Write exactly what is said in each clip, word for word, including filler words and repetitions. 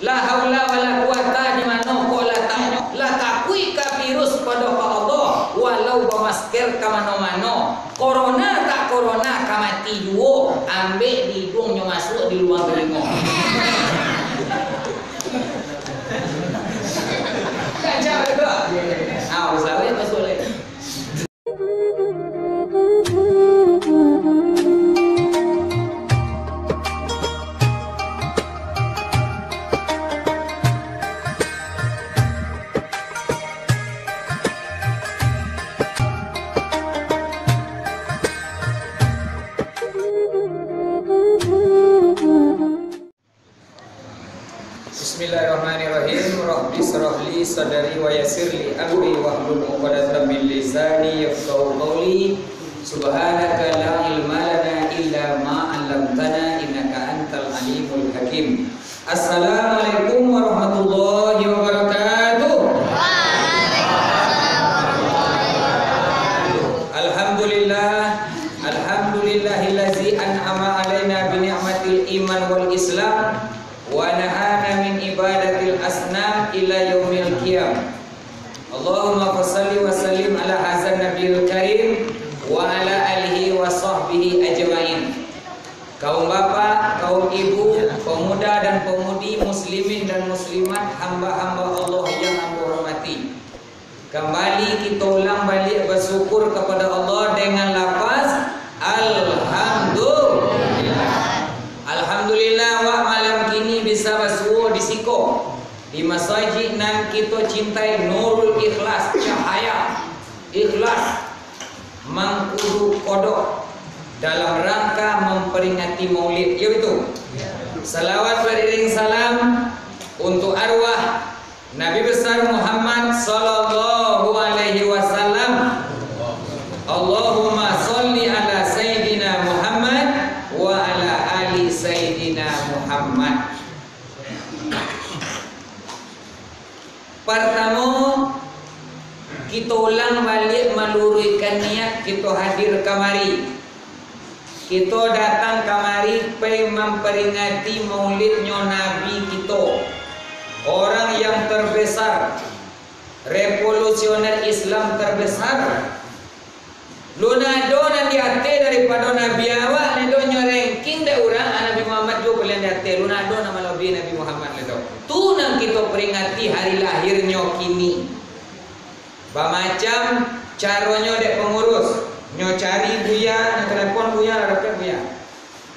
La haula wala quwata di mano kok lataknyo? Lah takuik ka virus pado ka Allah, walau bamasker ka mano-mano. Korona tak korona, ka mati juo, ambek di iduang nyo masuak di luang talingo. Kacau tu. Ah, usah weh masuak lai. Bismillahirrahmanirrahim. Rabbi shrah li sadri wa yassir li amri wahlul 'uqdatam min lisani yafqahu qawli. Subhanaka la ilma lana illa ma 'allamtana innaka antal alimul hakim. Assalamualaikum warahmatullahi wabarakatuh. Alhamdulillah. Alhamdulillahillazi an'ama alaina bi ni'matil iman wal islam, wa nahana min ibadatil asnam ila yaumil qiyam. Allahumma fasalli wa sallim ala hazan nabiyil karim wa ala alihi wa sahbihi ajmain. Kaum bapak, kaum ibu, pemuda dan pemudi, muslimin dan muslimat, hamba-hamba Allah yang ambo hormati. Kambali kito ulang baliak basyukur kapada Allah dengan lafaz Alhamdulillah. Alhamdulillah, awak malam kini bisa basuo di siko, di masajik nan kito cintai, Nurul Ikhlas, cahaya ikhlas, Mangkudu Kodok, dalam rangka mamperingati Maulid. Iyo, betul. Salawat bariring salam untuk arwah Nabi Besar Muhammad sallallahu alaihi wasallam. Allahumma shalli ala Sayyidina Muhammad wa ala ali Sayyidina Muhammad. Partamo, kito ulang baliak maluruihkan niat kito hadir kamari. Kito datang kamari pai mamperingati maulidnyo Nabi kito, orang yang terbesar, revolusioner Islam terbesar. Lun ado nan di ateh daripado Nabi awak, lai do nyo ranking dek urang, ah, Nabi Muhammad juo paliang di ateh. Lun ado nan malabihi Nabi Muhammad lai do. Tu nan kito peringati hari lahirnyo kini. Bamacam caronyo dek pangurus. Nyo cari buya, nyo telepon buya, lah dapek buya.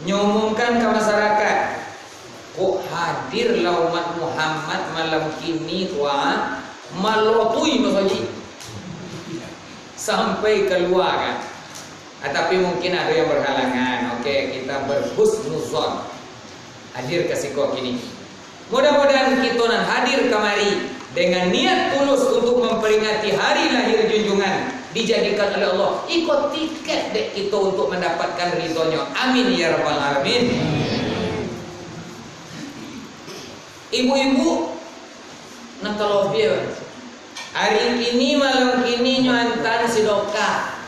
Nyo umumkan ka masarakat, kok hadir lah umat Muhammad malam kini tu, ah, malotui masajik sampai kalua kan. Ah, tapi mungkin ado yang berhalangan. Oke, kita berhusnuzon hadir ka siko kini. Mudah-mudahan kito nan hadir kamari dengan niat tulus untuk mamperingati hari lahir junjungan, dijadikan oleh Allah iko tiket dek kito untuk mandapatkan ridho-Nyo. Amin, ya rabbal alamin. Ibu-ibu, nan talobiah, hari kini, malam kini, nyo antaan sidokah.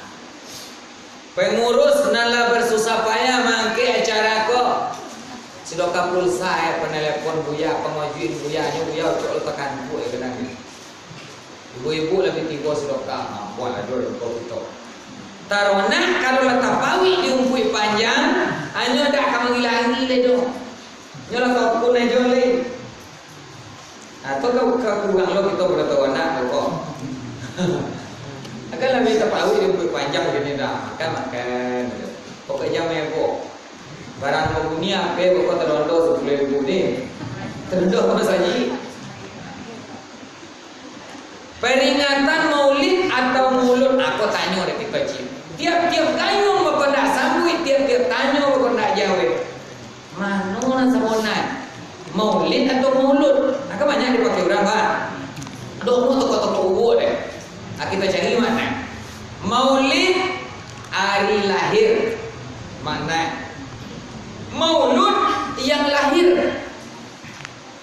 Pangurus nan lah basusah payah maangkek acara ko. Sidokah pulsa, eh, panelepon buya, pangajuin buya, nyo buya ucok lo takantuak, eh, kadang. Ibu-ibu labiah tibo sidokah, mampuan ado ko kito. Taronak kalau lah tapauik di umpuik panjang, anyo dak ka mangilangi lai do. Nyo lah tokun ajo lai. Atau ka, ka kurang lo kito pado tahu anak tu ko. Akan labiah tapauik di umpuik panjang kini dah. Makan, makan. Pokok jam ebo. Barang babunyi ape pokok talondo sapuluah ribu ni. Talondo ka masajik. Peringatan maulid atau maulud? Ako tanyo dek kito ciek. Tiap-tiap gayuang bako ndak sambuik, tiap-tiap tanyo bako ndak jawek. Mano nan sabonanyo? Maulid atau maulud? Nah, kan banyak dipakai urang, kan? Domo toko-toko uwo deh. Nah, kita cari makna. Maulid, ari lahir. Makna. Maulud, yang lahir.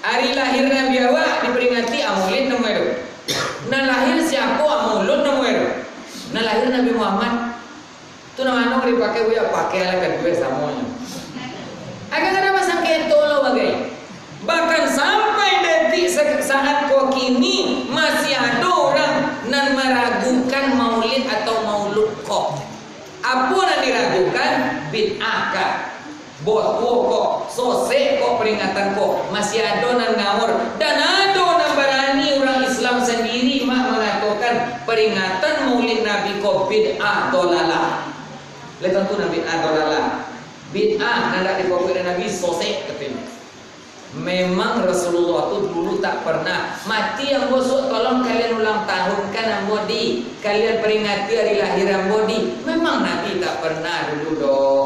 Ari lahir Nabi awak diperingati, ah, maulid namonyo tu. Nan lahir siapo, ah, maulud namonyo tu. Nan lahir Nabi Muhammad. Tu nan mano ka dipakai, buya? Pakailah kaduo samonyo. Agak kada masangketo lo bagai. Bahkan sampai Botuo ko, sosek ko peringatan ko, masih ado nan ngaur, dan ado nan barani urang Islam sandiri mak mangatokan peringatan Maulid Nabi ko bid'ah dolalah. Lai tantu nan bid'ah dolalah. Bid'ah nan dak dipabuek dek Nabi, sosek, katonyo. Memang Rasulullah tu dulu tak pernah, "Mati ambo suak, tolong kalian ulang tahunkan ambo di, kalian peringati hari lahir ambo di." Memang Nabi tak pernah dulu doh.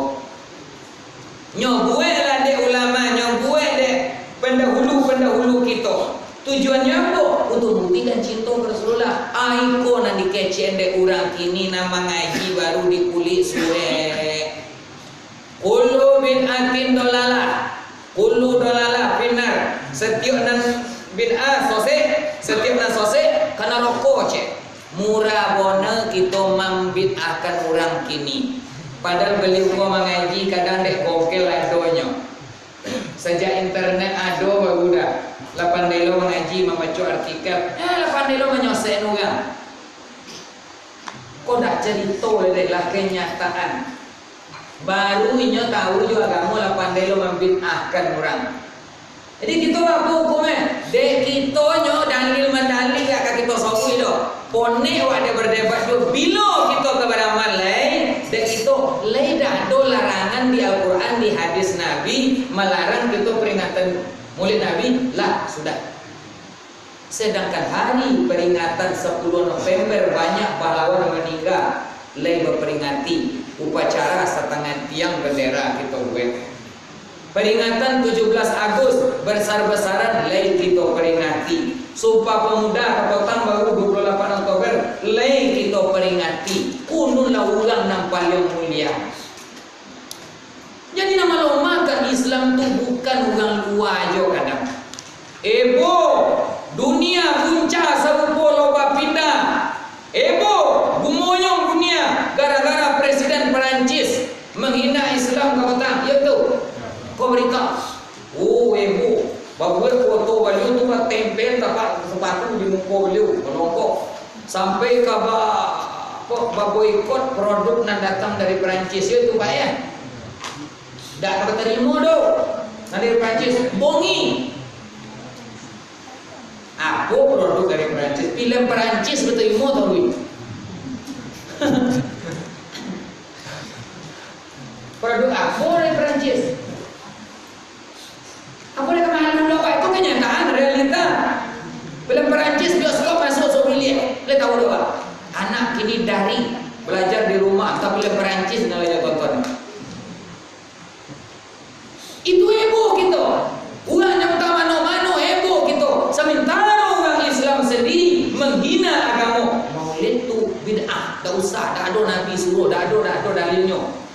Nyo buek lah dek ulama, nyo buek dek pendahulu-pendahulu kito. Tujuannyo apo? Untuk buktikan cinto ka Rasulullah. Ai ko nan dikecekan dek urang kini, nan mangaji baru dikulik suek. Kullu bid'atin dolalah. Kullu dolalah finnar. Satiok nan bid'ah sosek, satiok nan sosek ka naroko, cek. Murah bona kito mambid'ahkan urang kini. Padahal baliau ko mangaji kadang dek Google adonyo. Sajak internet ado baru dah. Lah pandai lo mangaji, mambaco Alkitab. Eh, lah pandai lo manyosek urang. Ko dak carito lai, lah kenyataan. Baru inyo tahu jo agamo, lah pandai lo mambid'ahkan urang. Jadi kito apo hukumnyo? Dek kitonyo dalil mandalil dak ka kito sobui doh. Ponek wak dek berdebat juo. Bilo kito ka baramal lai, dek kito lai dak ado larangan di Al-Quran, di hadis Nabi malarang kito peringatan Maulid Nabi, lah sudah. Sedangkan hari peringatan sapuluah November banyak pahlawan maningga, lai baperingati, upacara satangah tiang bendera kito buek. Peringatan tujuh belas Agus besar-besaran lai kito peringati. Sumpah Pemuda Kapotang baru dua puluh lapan Oktober lai kito peringati. Kunun lah urang nan paliang mulia. Jadi, nan malomahkan Islam tu bukan urang lua jo kadang. Ebo, dunia guncah sarupo lobah pindah. Ebo, gumonyong dunia gara-gara Presiden Perancis manghina Islam ka kota. Iyo tu. Ko barito. Oh, ebo, babuek foto baliau tu, batempel tapak sapatu di muko baliau, malongkok. Sampai ka ba-, apo, baboikot produk nan datang dari Perancis, yo tu, Pak, ya. Dak ka batarimo doh. Nan dari Perancis, bongi. Apo produk dari Perancis? Film Perancis batarimo tu, wih. Produk apo dari Perancis? Apo dek malu lo, Pak? Itu kenyataan, realita. Film Perancis, bioskop masuak sabuliah. Lai tahu doh, Pak? Anak kini dari belajar di rumah, tapi film Perancis nan lai tonton. Itu heboh kito. Urang nan ka mano-mano heboh kito. Samantaro urang Islam sandiri manghina agamo. Maulid tu bid'ah, dak usah, dak ado Nabi suruah, dak ado, dak ado dalilnyo.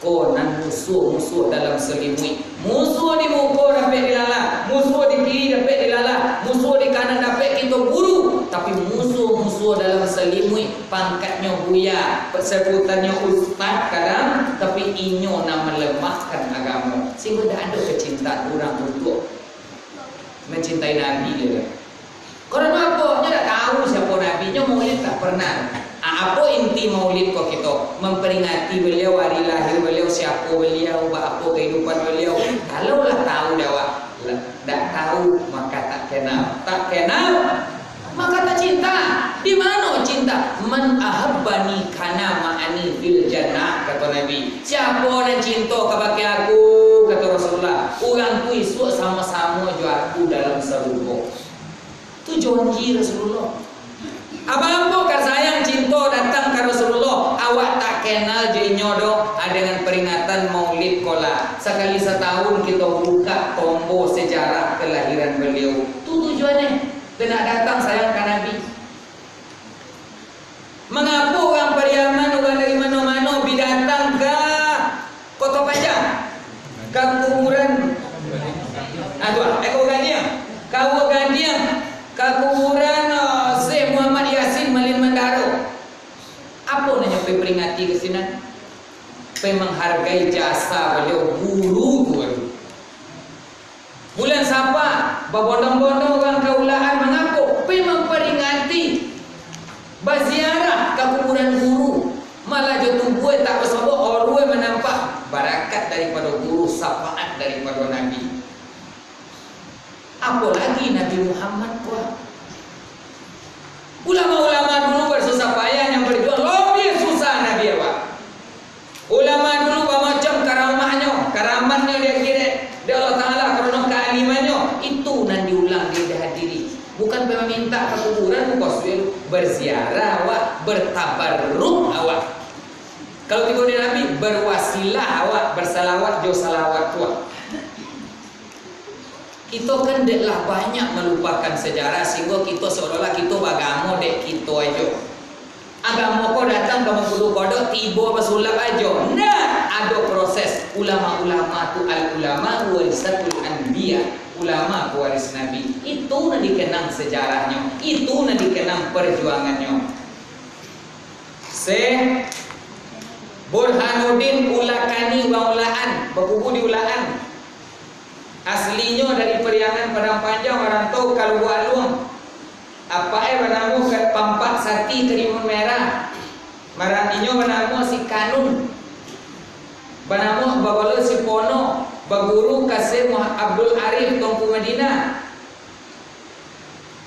Ko nan musuah-musuah dalam salimuik. Musuah di muko dapek dilalah, musuah di kiri dapek dilalah, musuah di kanan dapek kito buru. Tapi musuah-musuah dalam salimuik, pangkatnyo buya, sebutannyo ustaz kadang, tapi inyo nan malemahkan agamo. Sehingga dak ado kecintaan urang untuak mancintai Nabi, yo kan? Karano apo? Nyo dak tahu siapo Nabi, nyo maulid tak pernah. A-, apo inti maulid ko kito? Memperingati beliau, hari lahir beliau, siapo beliau, baapo kehidupan beliau. Kalau lah tahu dek awak, lah, dak tahu, maka tak kenal. Tak kenal, maka tak cinta. Di mano cinta? "Man ahabbani kana ma'ani fil jannah," kato Nabi. Siapo nan cinto kabake aku, kato Rasulullah, urang tu isuak samo-samo jo aku dalam sarugo. Tu janji Rasulullah. Abang ambo ka sayang cinto datang ka Rasulullah, awak tak kenal jo inyo doh, ha, dengan peringatan maulid ko lah. Sakali satahun kito bukak tombo sejarah kelahiran beliau. Tu tujuannyo, kena datang sayang ka Nabi. Mangapo urang Pariaman, urang dari mano-mano bi datang ka Koto Panjang, ka kuburan, ah, tu lah, eh, Kawo Gading, Kawo Gading, ka kuburan, ah, Syekh Muhammad Yasin Malin Mandaro. Apo nan nyo pai peringati ka sinan? Pai manghargai jasa baliau, guru tu baliau. Bulan Safar, babondong-bondong urang ka Ulakan, mangapo? Pai mamperingati, baziarah ka kuburan guru. Malah jo tubuah tak basobok, oruai manampak barakat daripado guru, sapaat daripado Nabi. Apolagi Nabi Muhammad ko. Ulama-ulama dulu basusah payah nan bajuang, labiah susah Nabi awak. Ulama dulu bamacam karamahnyo, karamatnyo diagiah dek Allah Ta'ala karano kaalimannyo. Itu nan diulang dek dihadiri. Bukan pai mamintak ka kuburan, muko sudah berziarah awak, bertabarruk awak. Kalau tibo di Nabi, berwasilah awak, bersalawat jo salawat tu. Kito kan dek lah banyak malupakan sejarah, sehinggo kito seolah-olah kito bagamo dek kito ajo. Agamo ko datang ka Mangkudu Kodok, tibo basulap ajo. Ndak, ado proses. Ulama-ulama tu, al-ulama warisatul anbiya. Ulama pewaris Nabi. Itu nan dikenang sejarahnyo. Itu nan dikenang perjuangannyo. Syekh Burhanuddin Ulakani, urang Ulakan, bakubua di Ulakan. Aslinyo dari Periangan Padang Panjang, marantau ka Lubuak Aluang. Apak e banamo Ka-, Pampak Sati Karimun Merah. Maran inyo banamo si Kanun. Banamo, babalo si Pono, baguru ka Syekh Muha-, Abdul Arif Tuanku Madinah.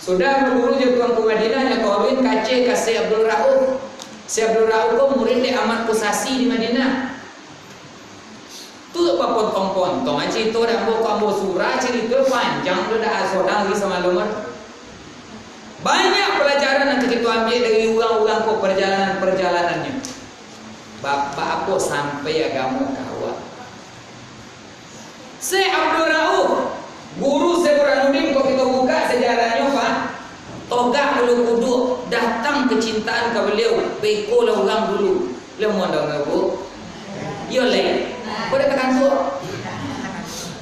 Sudah baguru jo Tuanku Madinah, nyo taruih ka Aceh ka Syekh Abdul Rauf. Syekh Abdul Rauf ko murid dek Ahmad Kusasi di Madinah. Tu bapontong-pontong aja carito dek ambo, ko ambo surah carito panjang tu, dak sodang lagi samalam tu. Banyak pelajaran nan kito ambiak dari urang-urang ko, perjalanan-perjalanannyo. Ba-, ba-, apo sampai agamo ka awak. Syekh Abdul Rauf, guru Syekh Burhanuddin, kok kito buka sejarahnyo, Pak. Togak Bulu Kuduak, datang kecintaan ka beliau, beko lah urang dulu. Lah mandanga, Bu? Iyo, lai. Kok dak takantuak?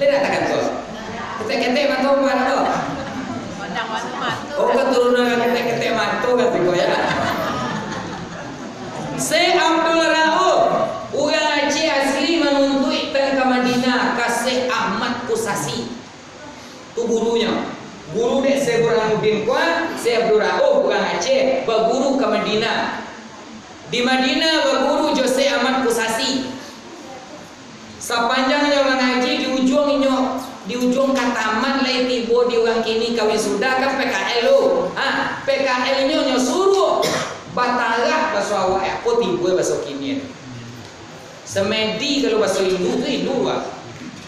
Lai dak takantuak? Ketek-ketek mato, Pak, tu. Oh, keturunan ketek-ketek mato, kan, Tiko, ya? Syekh Abdul Rauf, urang Aceh asli, manuntuik pai ka Madinah, ka Syekh Ahmad Kusasi. Tu gurunyo. Guru dek Syekh Burhanuddin ko, Syekh Abdul Rauf, urang Aceh, baguru ka Madinah. Di Madinah baguru jo Syekh Ahmad Kusasi. Sapanjang inyo mangaji, di ujuang inyo, di ujuang ka tamat lai, tibo di urang kini ka wisuda, kan P K L tu. Ha, P K L inyo, inyo suruah batarak baso awak, apo tibo baso kini tu. Semedi kalau baso Hindu tu, Hindu, Pak.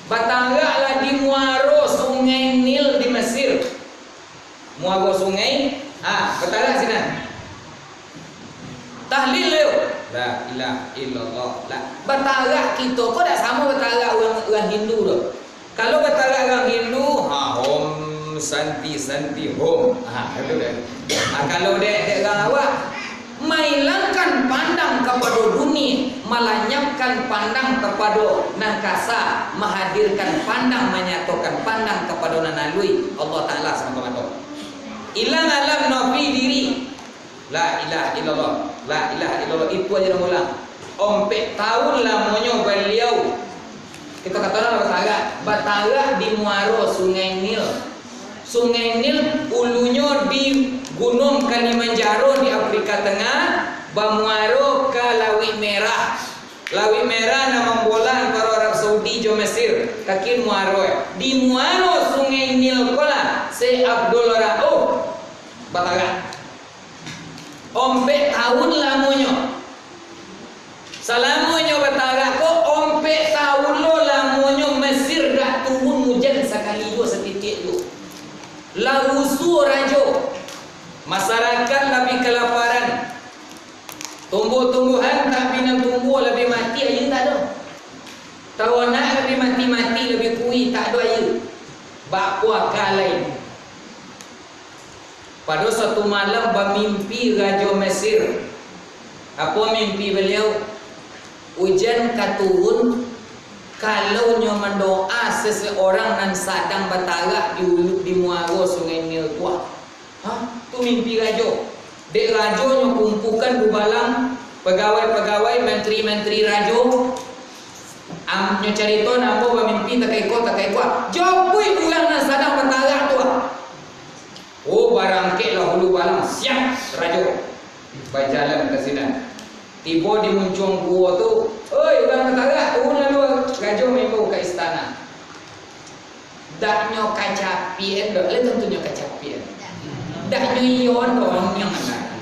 Batarak lah di muaro Sungai Nil di Mesir. Muaro sungai, ha, batarak sinan. Tahlil yo. La ilaha illallah. La. Batarak kito ko dak samo batarak urang, urang Hindu doh. Kalau batarak urang Hindu, ha, Om Santi Santi Om. Ha, itu deh. Ha, kalau dek, dek urang awak, mailangkan pandang kapado dunia, malanyapkan pandang kapado nan kasa, mahadirkan pandang, manyatokan pandang kapado nan aluih, Allah Ta'ala samato-mato. Ilang alam nafi diri. La ilaha illallah. La ilaha illallah. Itu aja nan ulang. Ompek tahun lamonyo baliau, kito kato lah batarak, batarak di muaro Sungai Nil. Sungai Nil ulunyo di Gunuang Kilimanjaro di Afrika Tengah, bamuaro ka Lauik Merah. Lauik Merah nan mambolah antaro Arab Saudi jo Mesir, ka kiri muaro, eh. Di muaro Sungai Nil ko lah, Syekh Abdul Rauf batarak. Ompek tahun lamonyo. Salamo inyo batarak ko, ompek tahun lo lamonyo Mesir dak turun ujan sakali juo, satitiak juo. Lah rusuah rajo. Masarakat lah bi kalaparan. Tumbuah-tumbuahan tak bi nan tumbuah, lah bi mati, aia tak ado. Taranak lah bi mati-mati, lah bi kuruih, tak ado aia. Bak apo aka lai? Pado suatu malam bamimpi rajo Mesir. Apo mimpi baliau? Ujan ka turun, kalau nyo mandoa seseorang nan sadang batarak di ulu, di muaro Sungai Nil tu. Ha? Tu mimpi rajo. Dek rajo nyo kumpuakan dubalang pagawai-pagawai, mantri-mantri rajo. Am, nyo carito, namo bamimpi takaiko-takaiko. Japuik urang nan sadang batarak tu. Oh, barangkeklah hulu balang, siap rajo. Bajalan ka sinan. Tibo di muncuang guo tu, "Oi, urang batarak, turun lalu, Rajo maimbau ka istana. Dak nyo kacapian doh, lai tantu nyo kacapian. Dak nyo iyo doh, nyang ado.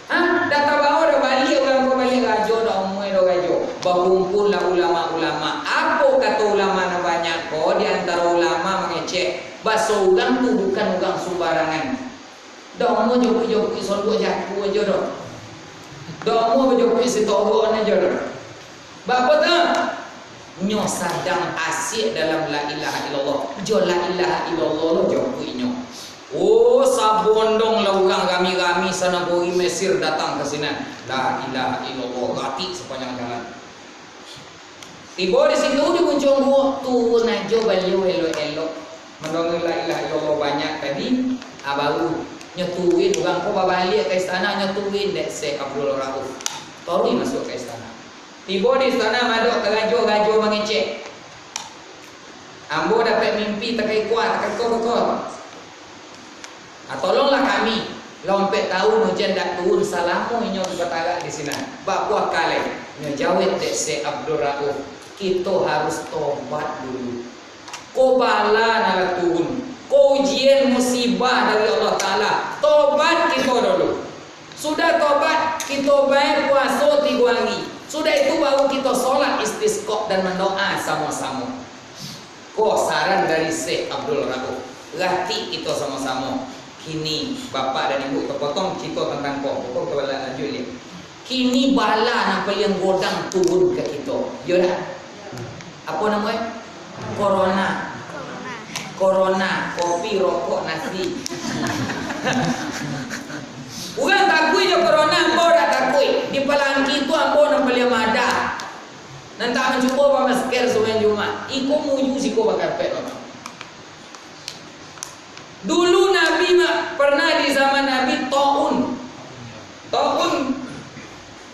Ha? Dak tabao doh baliak urang ko baliak rajo, dak omuai doh rajo. Bakumpullah ulama-ulama. Apo kato ulama nan banyak ko? Di antaro ulama mangecek, baso urang tu bukan urang sumbarangan. Dak omuai jokuik-jokuik sonduak jaku ajo doh. Dak omuai bajokuik sitoron ajo doh. Baa tu? Nyo sadang asiak dalam la ilaha illallah. Jo la ilaha illallah lo jokuiknyo. Oh, sabondong lah urang rami-rami sanagori Mesir datang ka sinan. La ilaha illallah, ratik sapanjang jalan. Tibo di situ, di Muncuang Guo, turun ajo baliau elok-elok. Mandonga la ilaha illallah banyak tadi, ah, baru nyo turun, urang ko babaliak ka istana, nyo turun dek Syekh Abdul Rauf. Taruih masuak ka istana. Tibo di istana, madok ka rajo, rajo mangecek. Ambo dapek mimpi takai ko, takai ko, ko, ko. Ah, tolonglah kami. Lah ompek taun ujan dak turun salamo inyo batarak di sinan. Baa pulo lai? Nyo jawek dek Syekh Abdul Rauf, kito harus tobat dulu. Ko bala nan lah turun. Ko ujian musibah dari Allah Taala. Tobat kito dulu. Sudah tobat, kito bae puaso tigo ari. Sudah itu baru kito solat istisqa dan mandoa samo-samo. Ko saran dari Syekh Abdul Rauf. Ratik kito samo-samo. Kini, bapak dan ibu, tapotong carito tantang ko. Ko ka bala lanjuik liak. Kini bala nan paliang godang turun ka kito. Iyo dak? Apo namonyo? Corona. Corona, kopi, rokok, nasi. Urang takuik jo corona, ambo dak takuik. Di Palangki tu ambo nan paliang madah. Nan tak mancubo bamasker Subahyang Jumat. Iko muju siko bakarpet, Bapak. Dulu Nabi ma-, pernah di zaman Nabi taun. Taun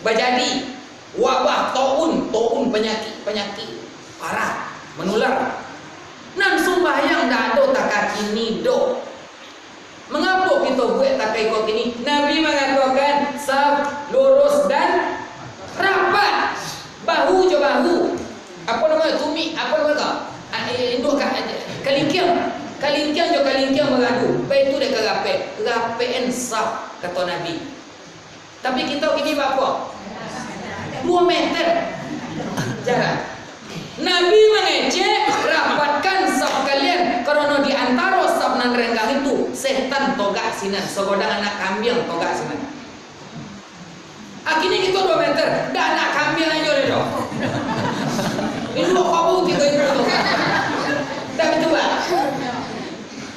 bajadi. Wabah taun, taun panyakik, panyakik parah, manular. Nan sumbahyang dak ado takah kini doh. Mangapo kito buek takah iko kini? Nabi mangatokan, saf lurus dan rapat, bahu jo bahu. Apo namonyo? Tumik, apo namonyo tu? Ah, eh, induak ka-, kalingkiang. Kalingkiang jo kalingkiang baradu. Baitu dek ka rapek. Rapekan saf, kato Nabi. Tapi kito kini barapo? Duo meter jarak. Nabi mangecek, "Rapatkan saf kalian, karano di antaro saf nan renggang itu, setan togak sinan, sagodang anak kambiang togak sinan." Akhirnyo kito duo meter, dak anak kambiang ajo lai doh. Induak kabau tigo itu tu. Dak batua, Pak?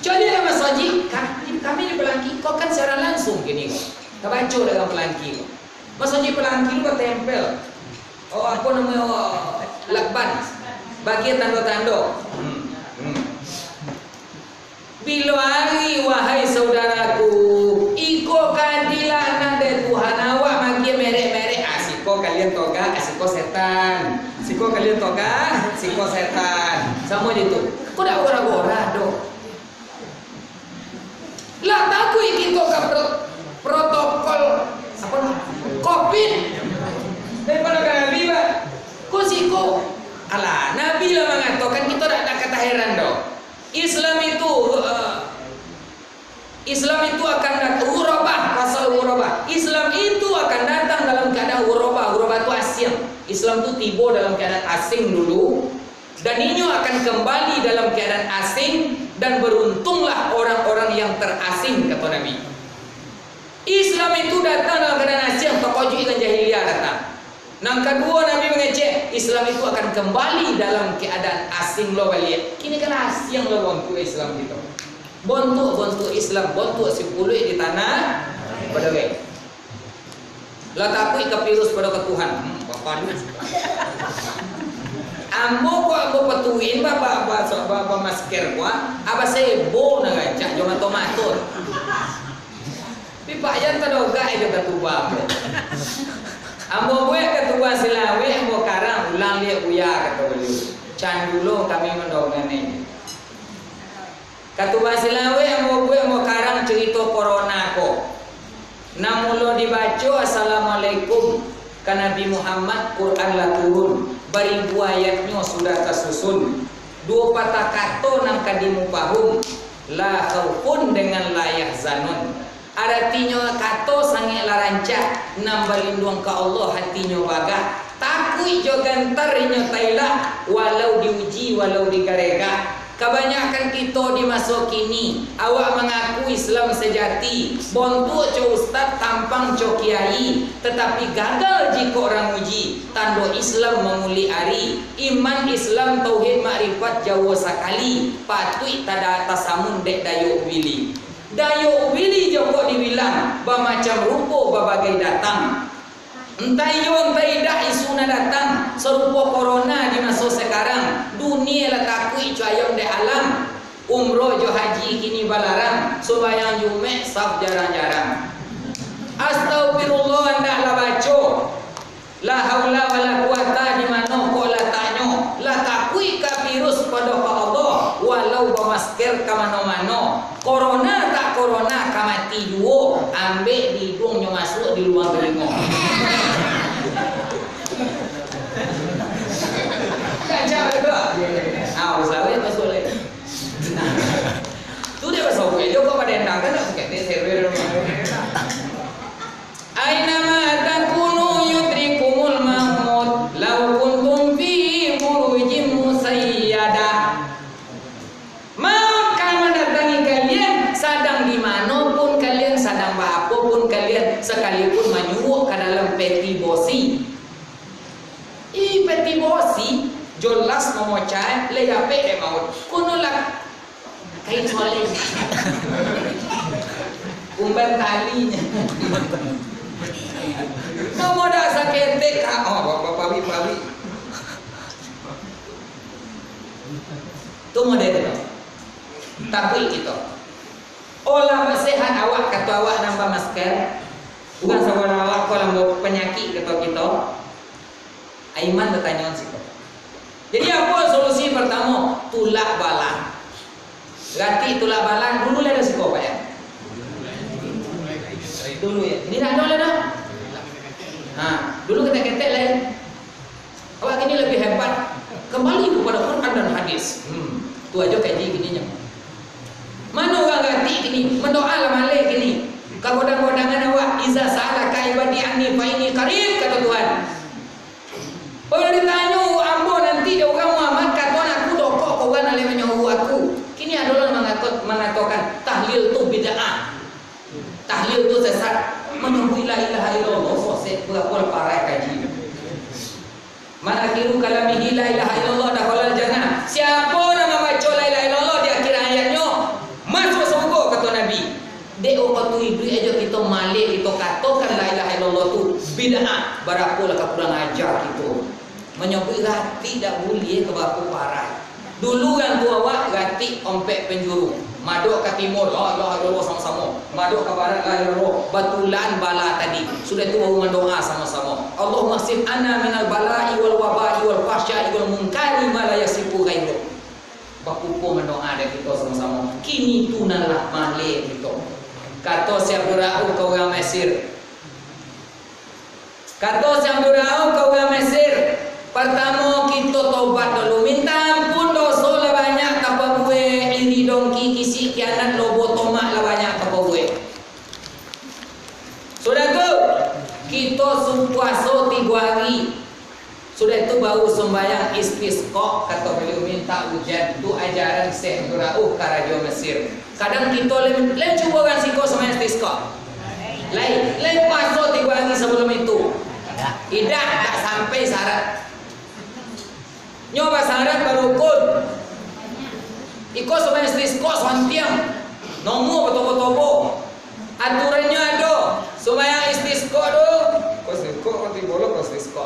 Caliaklah masajik, ka-, kami di Palangki, ko kan siaran langsung kini ko. Tabaco dalam Palangki ko. Masajik Palangki ko batempel. Oh, apo namonyo, lakban. Bagian tando-tando. Hmm, hmm. Bilo ari, wahai saudaraku, iko ka dilaknat dek Tuhan, awak makin merek-merek, ah, siko kalian togak, ah, siko setan. Siko kalian togak, siko setan. Samo je tu. Ko dak gora-gora doh. Lah takuik kito ka pro-, protokol, apo namo? Covid. Daripado ka Nabi, Pak. Ko siko, alah, Nabi lah mangatokan, kito dak, dak ka taheran doh. Islam itu, eh, Islam itu akan dat-, ghurabah, pasal ghurabah. Islam itu akan datang dalam keadaan ghurabah. Ghurabah tu asing. Islam tu tibo dalam keadaan asing dulu, dan inyo akan kembali dalam keadaan asing, dan beruntunglah orang-orang yang terasing, kato Nabi. Islam itu datang dalam keadaan asing, takojuik ikan jahiliah datang. Nan kaduo, Nabi mangecek, Islam itu akan kembali dalam keadaan asing lo baliak. Kini kan asing lo bontuak Islam kito. Bontuak-bontuak Islam, bontuak sipuluik di tanah Padang. Lah takuik ka virus pado ka Tuhan. Hmm, bapak ni. Ambo ko ambo patuin ba, ba, ba, ba, ba masker ko, ah. Aba sebo nan rancak jo mato-mato. Tapi Pak Jan tadogak jo katuba ambo. Ambo buek katuba silawik, ambo karang, ulang liak Buya, kato baliau. Can dulo kami mandonga ni. Katuba silawik ambo buek, ambo karang carito corona ko. Nan mulo dibaco, "Assalamualaikum." Ka Nabi Muhammad, Quran lah turun, baribu ayatnyo sudah tasusun. Duo patah kato nan ka dimupahum, la khaufun dengan la yahzanun. Aratinyo kato sangaik lah rancak, nan balinduang ka Allah hatinyo bagah. Takuik jo gantar inyo tailak, walau diuji, walau digaregak. Kabanyakan kito di maso kini, awak mangaku Islam sajati, bontuak co ustad, tampang co kiai, tatapi gagal jikok urang uji, tando Islam mangulik ari, iman Islam tauhid makrifat jauah sakali, patuik tada tasamun dek dayo ubili. Dayo ubili jokok dibilang, bamacam rupo babagai datang. Entah iyo, entah indak isu nan datang, sarupo korona di maso sakarang, dunia lah takuik co ayam dek alam. Umroh jo haji kini balarang, sumbayang Jumaik saf jarang-jarang. Astagfirullah, andaklah baco. La haula wala quwata di mano kok lataknyo, lah takuik ka virus pado ka Allah, walau bamasker ka mano-mano. Korona tak korona, ka mati juo, ambek di iduang nyo masuak di luang talingo. Kacau tu. Ah, urang sawit masuak lai. Tu dia basobek jo kok padendang kan, nak sakit ni, server rumah. Ainama takunu yudrikumul maut, lau kuntum fi burujim musayyadah. Maut ka mandatangi kalian, sadang di mano pun kalian, sadang baapo pun kalian, sakalipun manyuruak ka dalam peti bosi. Ih, peti bosi, jelas mamocah, lai dapek dek maut. Kunolah kain soleh. Umban talinyo. Namo dak saketek, ah, oh, bapawi-pawi. Tu model tu. Takuik kito. Olah masehat awak, kato awak nan bamasker. Bukan sabolah awak ko lah panyakik, kato kito. Aiman batanyo siko. Jadi, apo solusi partamo? Tulak bala. Ratik tulak bala. Dulu lah ado siko, Pak, ya? Dulu, ya. Ini ndak ado lah dah. Ha, dulu ketek-ketek lah, ya. Awak kini lebih hebat. Kembali kepada Quran dan hadis. Hmm, tu ajo kaji kininyo. Mano urang ratik kini? Mandoa lah maleh kini. Kagodang-godangan awak, "Iza sa'alaka ibadi anni fa inni qarib," kato Tuhan. Kalau ditanyo ambo nanti dek urang Muhammad, kato aku dokok ka urang nan lai manyuruah aku. Kini ado lah mangato-, mangatokan tahlil tu bid'ah. Tahlil tu sesat. Manyabuik la ilaha illallah, sosek, barapo lah parai kaji. Man akhiru kalamihi la ilaha illallah dakhalal jannah. Siapo nan mambaco la ilaha illallah di akhir hayatnyo, masuak sarugo, kato Nabi. Dek wakatu iduik ajo kito maleh, kito katokan la ilaha illallah tu bid'ah, barapo lah ka kurang aja kito. Manyabuik ratik dak buliah, ka barapo parai. Dulu urang tuo awak ratik ompek penjuru. Madok ka timur, la ilaha illallah samo-samo. Madok ka barat, la ilaha illallah. Batulan bala tadi. Sudah tu baru mandoa samo-samo. Allahumma kshif anna minal bala'i wal waba'i wal fahsya'i wal munkari ma la yakshifu ghairuh. Bakumpua mandoa dek kito samo-samo. Kini tu nan lah maleh kito. Kato si Abdurrauf ka urang Mesir, Kato si Abdurrauf ka urang Mesir, "Partamo kito tobat dulu, minta ampun doso lah banyak tapabuek, iri dongki, kisik kianat, lobo tomak lah banyak tapabuek. Sudah tu, kito su-, puaso tigo ari. Sudah tu baru sumbayang istisqa," kato baliau, minta ujan. Tu ajaran Syekh Abdurrauf karajo Mesir. Kadang kito lai, lai cubo kan siko sumbayang istisqa? Lai, lai puaso tigo ari sabalum itu? Indak, tak sampai syarat. Nyo basyarat barukun. Iko sumbayang istisqa santiang. Nomor batobo-tobo. Aturannyo ado. Sumbayang istisqa tu. Kau istisqa, kau tibo lo, kau istisqa.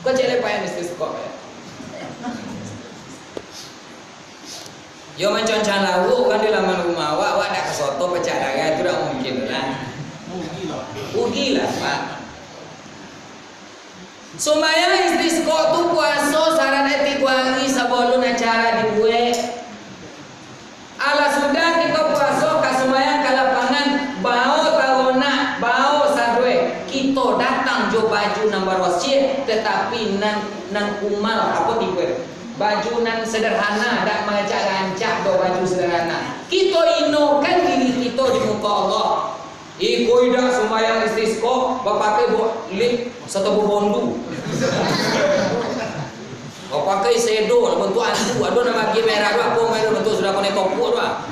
Kau cek lai payah istisqa, ya. Yo, manconcang lauak urang di laman rumah awak, awak dak ka soto pacah darah, tu dak mungkin lah. Rugilah, Pak. Sumbayang istisqa tu puaso saranak tigo ari sabalun acara dibuek. Alah sudah kito puaso ka sumbayang ka lapangan, bao taronak, bao saduai, kito datang jo baju Tapi nan, nan kumal, apo tipe? Baju nan sederhana, dak mangecek rancak doh baju sederhana. Kito inokan diri kito di muko Allah. Iko idak sumbayang istisqa, bapakai bo-, lip, sato bobondu. Bapakai sedo, bantuak antu, ado nan bagi merah tu, apo merah bantuak sudah kone topuk tu, ah.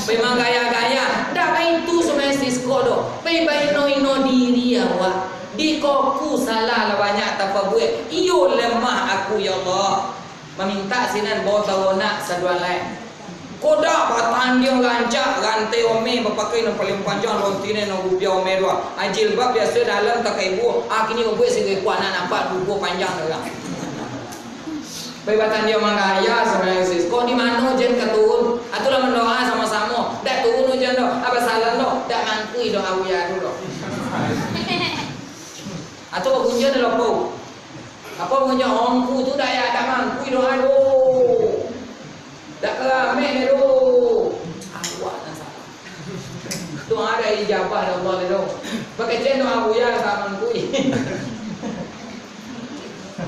Pai manggaya-gaya, dak baitu sumbayang istisqa doh. Pai baino-ino diri awak. Dikoku salah lah banyak tapabuek. Iyo lemah aku, ya Allah. Mamintak sinan bawa tawonak sadualai. Kodak batandiang rancak, rantai omeh bapakai nan paling panjang, lontinan nan rupiah omeh dua. Ah, jilbab biaso dalam takaibu, ah, kini babuek saikua anak nampak duo panjang urang. Pai batandiang manggaya sumbayang istisqa, di mano ujan ka turun? Atulah mandoa samo-samo. Dak turun ujan doh, ah, basalam doh, dak mangkui doh abuya tu doh. Atau babunyi ado lopo. Apo babunyi ongku tu dak ya, dak mangkui doa doh. Dak karameh doh. Awak nan salah. Doa dak ijabah dek Allah doh. Pakecek doa buya dak mangkui.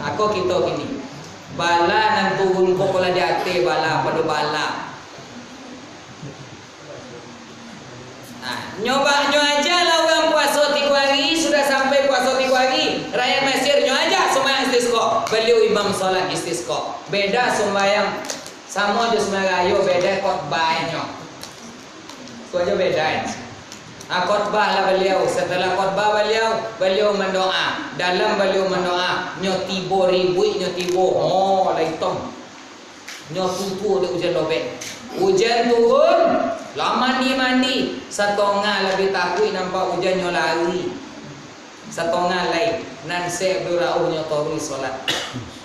Ako kito kini. Bala nan turun ko lah di ateh bala, pado bala. Nah, nyo ba-, nyo aja lah urang puaso tigo ari, sudah sampai puaso tigo ari, rakyat Mesir nyo aja sumbayang istisqa. Baliau imam solat istisqa. Beda sumbayang, samo jo sumbayang rayo, beda khotbahnyo. Tu aja beda. Ah, khotbah lah baliau. Setelah khotbah baliau, baliau mandoa. Dalam baliau mandoa, nyo tibo ribuik, nyo tibo, oh, lah itom. Nyo tutuak dek ujan lobek. Ujan turun, lah mandi-mandi. Satongah labiah takuik nampak ujan, nyo lari. Satongah lai, nan Syekh Abdul Rauf nyo taruih solat.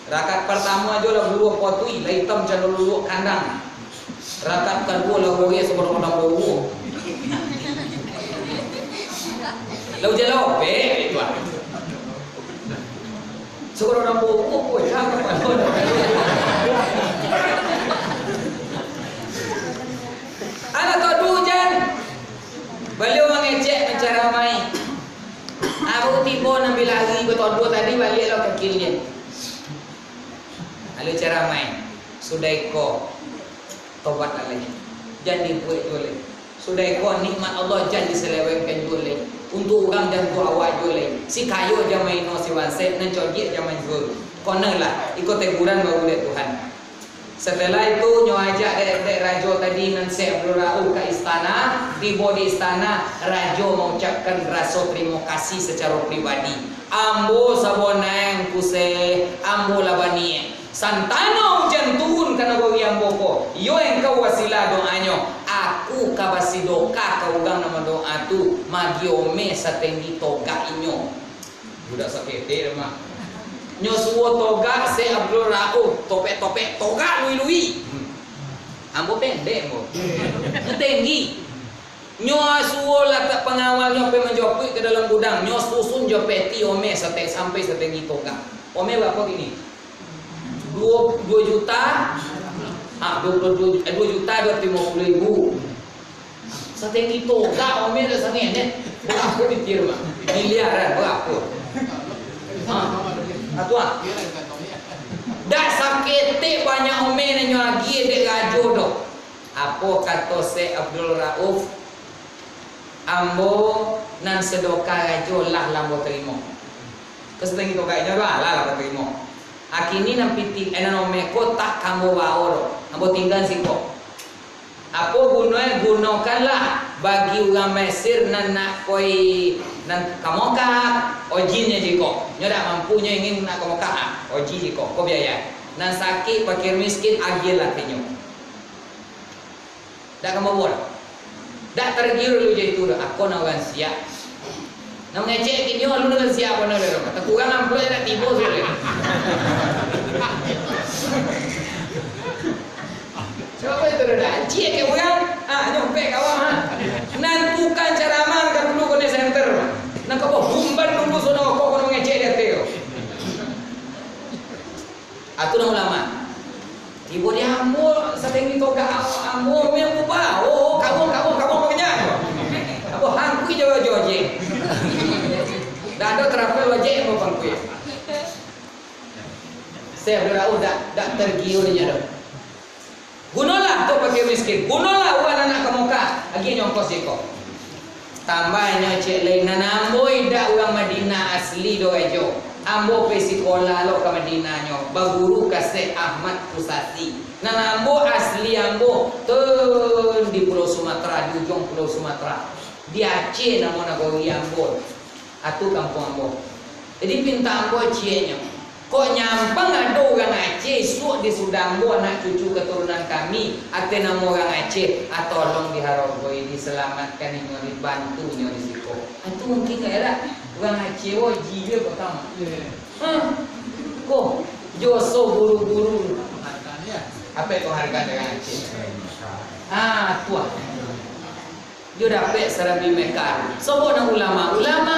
Rakaat partamo ajo lah buruah potui, lah itam cando luluak kandang. Rakaat kaduo lah goreh sagodang-godang bau. Lah ujan lobek, tuan. Sagodang-godang bau, oh, jangan, Pak. Alah, taduah ujan. Baliau mangecek, mancaramai. Aru tibo nan bi lari batodo tadi, baliak lo ka kilian. Lalu caramai, sudah iko, tobatlah lai. Jan dibuek juo lai. Sudah iko nikmat Allah jan disalewengkan juo lai. Untuak urang jan untuak awak juo lai. Si kayo jan maino si bansaik, nan codiak jan manjuo. Konolah, iko teguran baru dek Tuhan. Setelah itu, nyo ajak dek, dek rajo tadi nan Syekh Abdul Rauf ka istana. Tibo di istana, rajo maucapkan raso tarimo kasih sacaro pribadi. Ambo sabonai Ngku Syekh, ambo lah baniaik. Santano ujan turun ka nagori ambo ko, iyo engkau wasilah doanyo, aku ka basidokah ka urang nan badoa tu, magiah omeh satenggi togak inyo. Budak saketek mah. Nyo suo togak Syekh Abdul Rauf, topek-topek, togak lui-lui. Ambo pendek, ambo. Nyo tenggi. Nyo suo latak pangawalnyo pai manjopuik ka dalam gudang. Nyo susun jo peti omeh sate-, sampai satenggi togak. Omeh barapo kini? Duo, duo juta? Ah, duo puluah duo, eh, duo juta duo ratuih limo puluah ribu. Satenggi togak omeh dak sangenek. Barapo pikia mah? Miliaran barapo? Ha. Atu ah. Dak saketek banyak omeh nan nyo agiah dek rajo doh. Apo kato Syekh Abdul Rauf? Ambo nan sadokah rajo lah, lah ambo tarimo. Ka satenggi togak inyo tu, alah, lah ambo tarimo. Akini nan pitih, eh, nan omeh ko tak ka ambo bao doh. Ambo tingga siko. Apo gunonyo, gunokanlah bagi urang Mesir nan nak koi, nan ka Mokah, ojihnyo jiko. Nyo dak mampu, nyo ingin nak ka Mokah, ah, oji jiko, ko biaya. Nan sakik, fakir miskin, agiahlah ka inyo. Dak ka mampu. Dak targiur lu jaitu doh, ako nan urang siak. Nan mangecek kini, alun urang siak bana doh. Takurang amplop dak tibo sudah. Sabab itu dah, dah ciek ke urang, ah, nyompek ka awak, ha. Nan tukang caramah ka dulu kone senter. Nan ka bumban dulu sono ko kono ngecek di ateh ko. Atu nan ulama. Tibo di ambo, satenggi togak ambo, ambo memang bubah. Oh, kawan, kawan, kawan, makanya. Ambo hangkui jawa jojeng. Ado travel wajib yang bapangkuik. Syekh Abdul Rauf dak, dak tergiurnya doh. Gunolah tu pakai miskin, gunolah urang anak ka Mekah, agiah nyo ongkos iko. Tambahnyo ciek lai, nan ambo idak urang Madinah asli doh, Rajo. Ambo pai sikolah lo ka Madinah nyo, baguru ka Syekh Ahmad Kusasi. Nan ambo asli ambo tu di Pulau Sumatera, di ujuang Pulau Sumatera. Di Aceh namo nagori ambo. Atu kampuang ambo. Jadi pinta ambo cieknyo, kok nyampang ado urang Aceh, isuak di sudah ambo anak cucu katurunan kami, ateh namo urang Aceh, ah, tolong diharogoi, diselamatkan inyo, dibantu inyo di siko. Atu mungkin ka elak urang Aceh, oh, jiwa pertama. Hah? Ko, joso guru-guru. Apa penghargaan urang Aceh? Ah, tuah. Dio dapek sarambi Mekah. Sobo nan ulama? Ulama.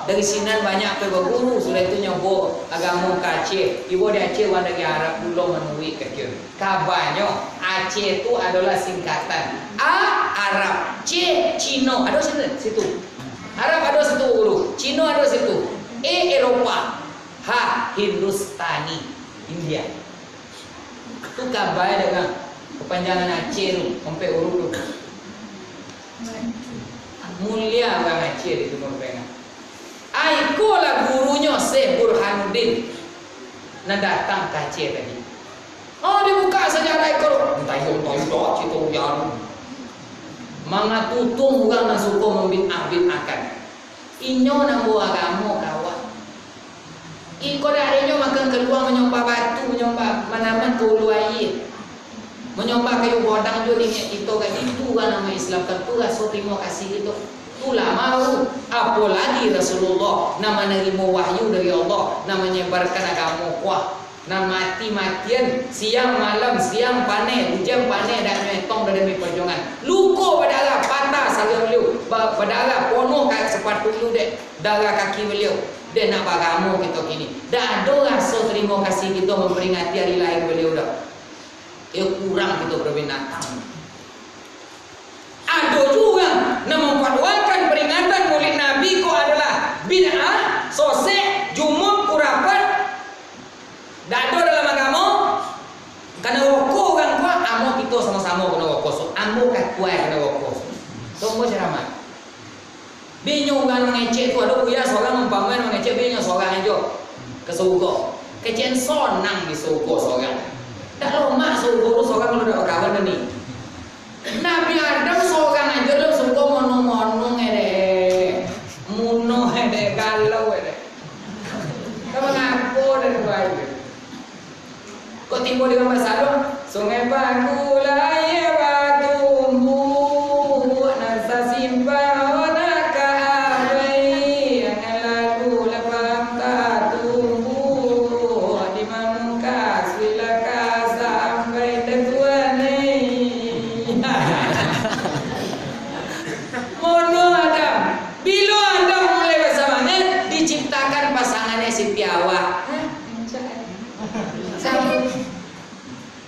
Dari sinan banyak pai baguru, sudah itu nyobo agamo ka Aceh. Ibo di Aceh, wan dari Arab pulo manuruik ka kio. Kabanyo, Aceh tu adolah singkatan A, Arab, C, Cino. Ado situ, situ. Arab ado situ guru, Cino ado situ. E, Eropa. Ha, Hindustani, India. Tu kabai dek urang, kapanjangan Aceh tu, ompek urut tu. Mulia urang Aceh di Timur Tengah. Ai, iko lah gurunyo Syekh Burhanuddin nan datang ka Aceh tadi. Oh, dibuka sajarah iko tu. Entah iyo, entah iyo, cito ujan. Mangatutung urang nan suko mambid'ah-bid'ahkan. Inyo nan bawa agamo ka awak. Iko dari inyo makan kaluang, manyombah batu, manyombah manaman ka ulu aia, manyombah kayu godang jo niniak kito ka itu, kan namo Islam, tantu raso tarimo kasih kito. Ulama tu, apolagi Rasulullah, nan manarimo wahyu dari Allah, nan manyebarkan agamo kuah, nan mati-matian, siang malam, siang paneh, ujan paneh, dak nyo etong dah demi parjuangan. Luko badarah, patah sagang baliau, ba-, badarah, ponoh ka sapatu baliau dek darah kaki baliau. Dek nak bagamo kito kini, dak ado raso tarimo kasih kito mamperingati ari lahir baliau doh. Iyo kurang kito babinatang. Ado juo urang nan mamfatwakan paringatan Maulid Nabi ko adolah bid'ah, sosek, jumuk, kurafat. Dak ado dalam agamo. Kanai rokok urang ko, ambo kito samo-samo kanai rokok. So, ambo ka kuaik kanai rokok. So, ambo ceramah. Banyak urang mangecek tu, ado buya sorang umpamo mangecek, banyak sorang ajo ka surugo. Kecek sonang di surugo sorang. Dak lomak surugo tu sorang kalau dak bakawan tu ni. Nabi Adam sorang ajo dalam surugo, mono-mono ngedek. Muno ngedek, galau ngedek. Kau mangapo dari baik? Kok tibo di rumah salon, Sungai Paku lai batumbuak, nan sasimpang nak ka abai, nan lalu lapang tatumbuak, di Manungkasuik lah ka sampai, Datuan ai. Mono Adam. Bilo Adam mulai basamangat, diciptakan pasangannyo Siti Hawa. Hah?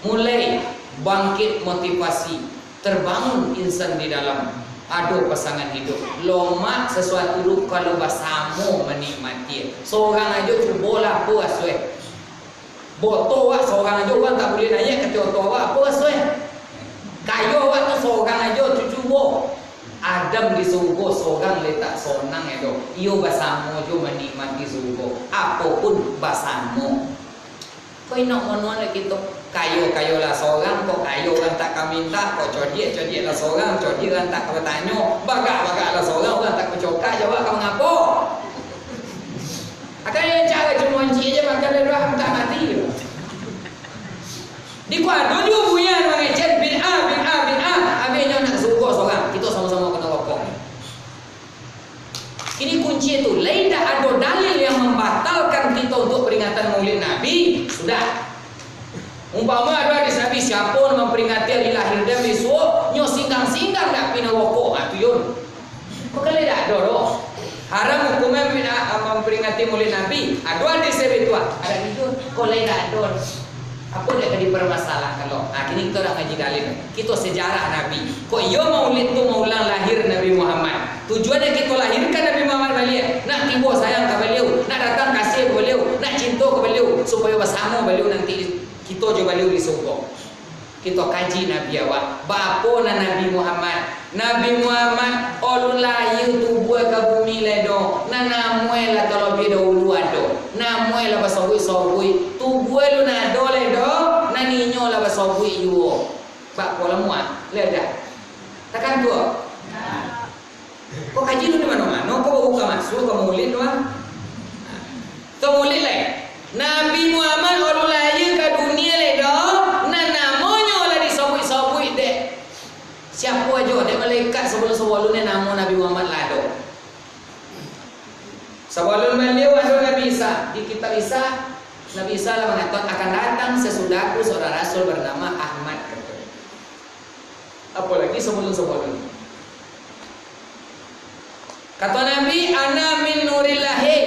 Mulai bangkit motivasi, terbangun insan di dalam, ado pasangan hidup. Lomak sasuatu tu kalau basamo manikmati. Sorang ajo cubolah, apo raso e? Boto awak sorang ajo, urang tak buliah naiak ka oto awak, apo raso e? Kayo awak tu sorang ajo, tu cubo. Adam di surugo sorang lai tak sonang e doh. Iyo basamo jo manikmati surugo. Apo pun basamo. Kok indak monoan dek kito? Kayo-kayo lah sorang, kok kayo urang tak ka mintak, kok codiak-codiak lah sorang, codiak urang tak ka batanyo, bagak-bagak lah sorang, urang tak ka bacokak, jawab ka mangapo? Akan iyo caro cuma mancik aja makan dari luar, mintak mati. Di ko ado juo buya mangecek bid'ah, bid'ah, bid'ah, abih nyo nak surugo sorang, kito samo-samo kanai rokok. Kini kunci tu, lai dak ado dalil yang mambatalkan kito untuk peringatan Maulid Nabi, sudah. Umpamo ado hadis Nabi, siapo nan mamperingati ari lahir den bisuak, nyo singgang-singgang dak pi naroko, ha, tu yo. Kok lai dak ado doh. Haram hukumnyo memperi-, mamperingati Maulid Nabi, ado hadis e bitu, ha, ado bitu, kok lai dak ado. Apo dak ka dipermasalahkan lo? Ha, kini kito dak ngaji dalil. Kito sejarah Nabi. Kok iyo Maulid tu maulang lahir Nabi Muhammad? Tujuan nan kito lahirkan Nabi Muhammad baliak, nak tibo sayang ka baliau, nak datang kasiah ka baliau, nak cinto ka baliau, supayo basamo baliau nanti kito jo baliau di surga. Kito kaji Nabi awak. Baapo nan Nabi Muhammad? Nabi Muhammad, alun lahia tubuah ka bumi lai doh, nan namoe lah talabiah dahulu ado. Namoe lah basobuik-sobuik. Tubuah alun ado lai doh, nan inyo lah basobuik juo. Baapo lah muak? Lai ado? Takan tu. Ko kaji tu di mano-mano, ko babuka masuk ka mulid tu, ah. Ka mulid lai. Nabi Muhammad alun lahia ka dunia lai doh, nan namonyo lah disobuik-sobuik dek siapo ajo, dek malaikat sabalun-sabalun namo Nabi Muhammad lah ado. Sabalun baliau ado Nabi Isa, di kitab Isa, Nabi Isa lah mangatokan akan datang sasudahku saurang rasul banamo Ahmad, kato. Apolagi sabalun-sabalun. Kato Nabi, "Ana min nurillahi,"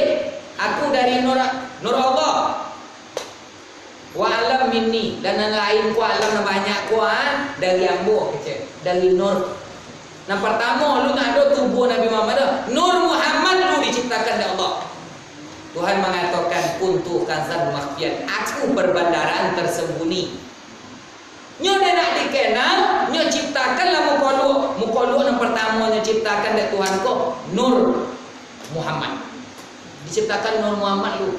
aku dari nur, nur Allah. "Wa alam minni," dan nan lain ko alam nan banyak ko, ah, dari ambo, kecek, dari nur. Nan partamo, alun ado tubuah Nabi Muhammad tu, Nur Muhammad tu diciptakan dek Allah. Tuhan mangatokan, "Kuntu kanzan makhfiyan," aku perbandaraan tersembunyi. Nyo dek nak dikenal, nyo ciptakanlah mukoluak. Mukoluak nan partamo nyo ciptakan dek Tuhan ko, Nur Muhammad. Diciptakan Nur Muhammad tu.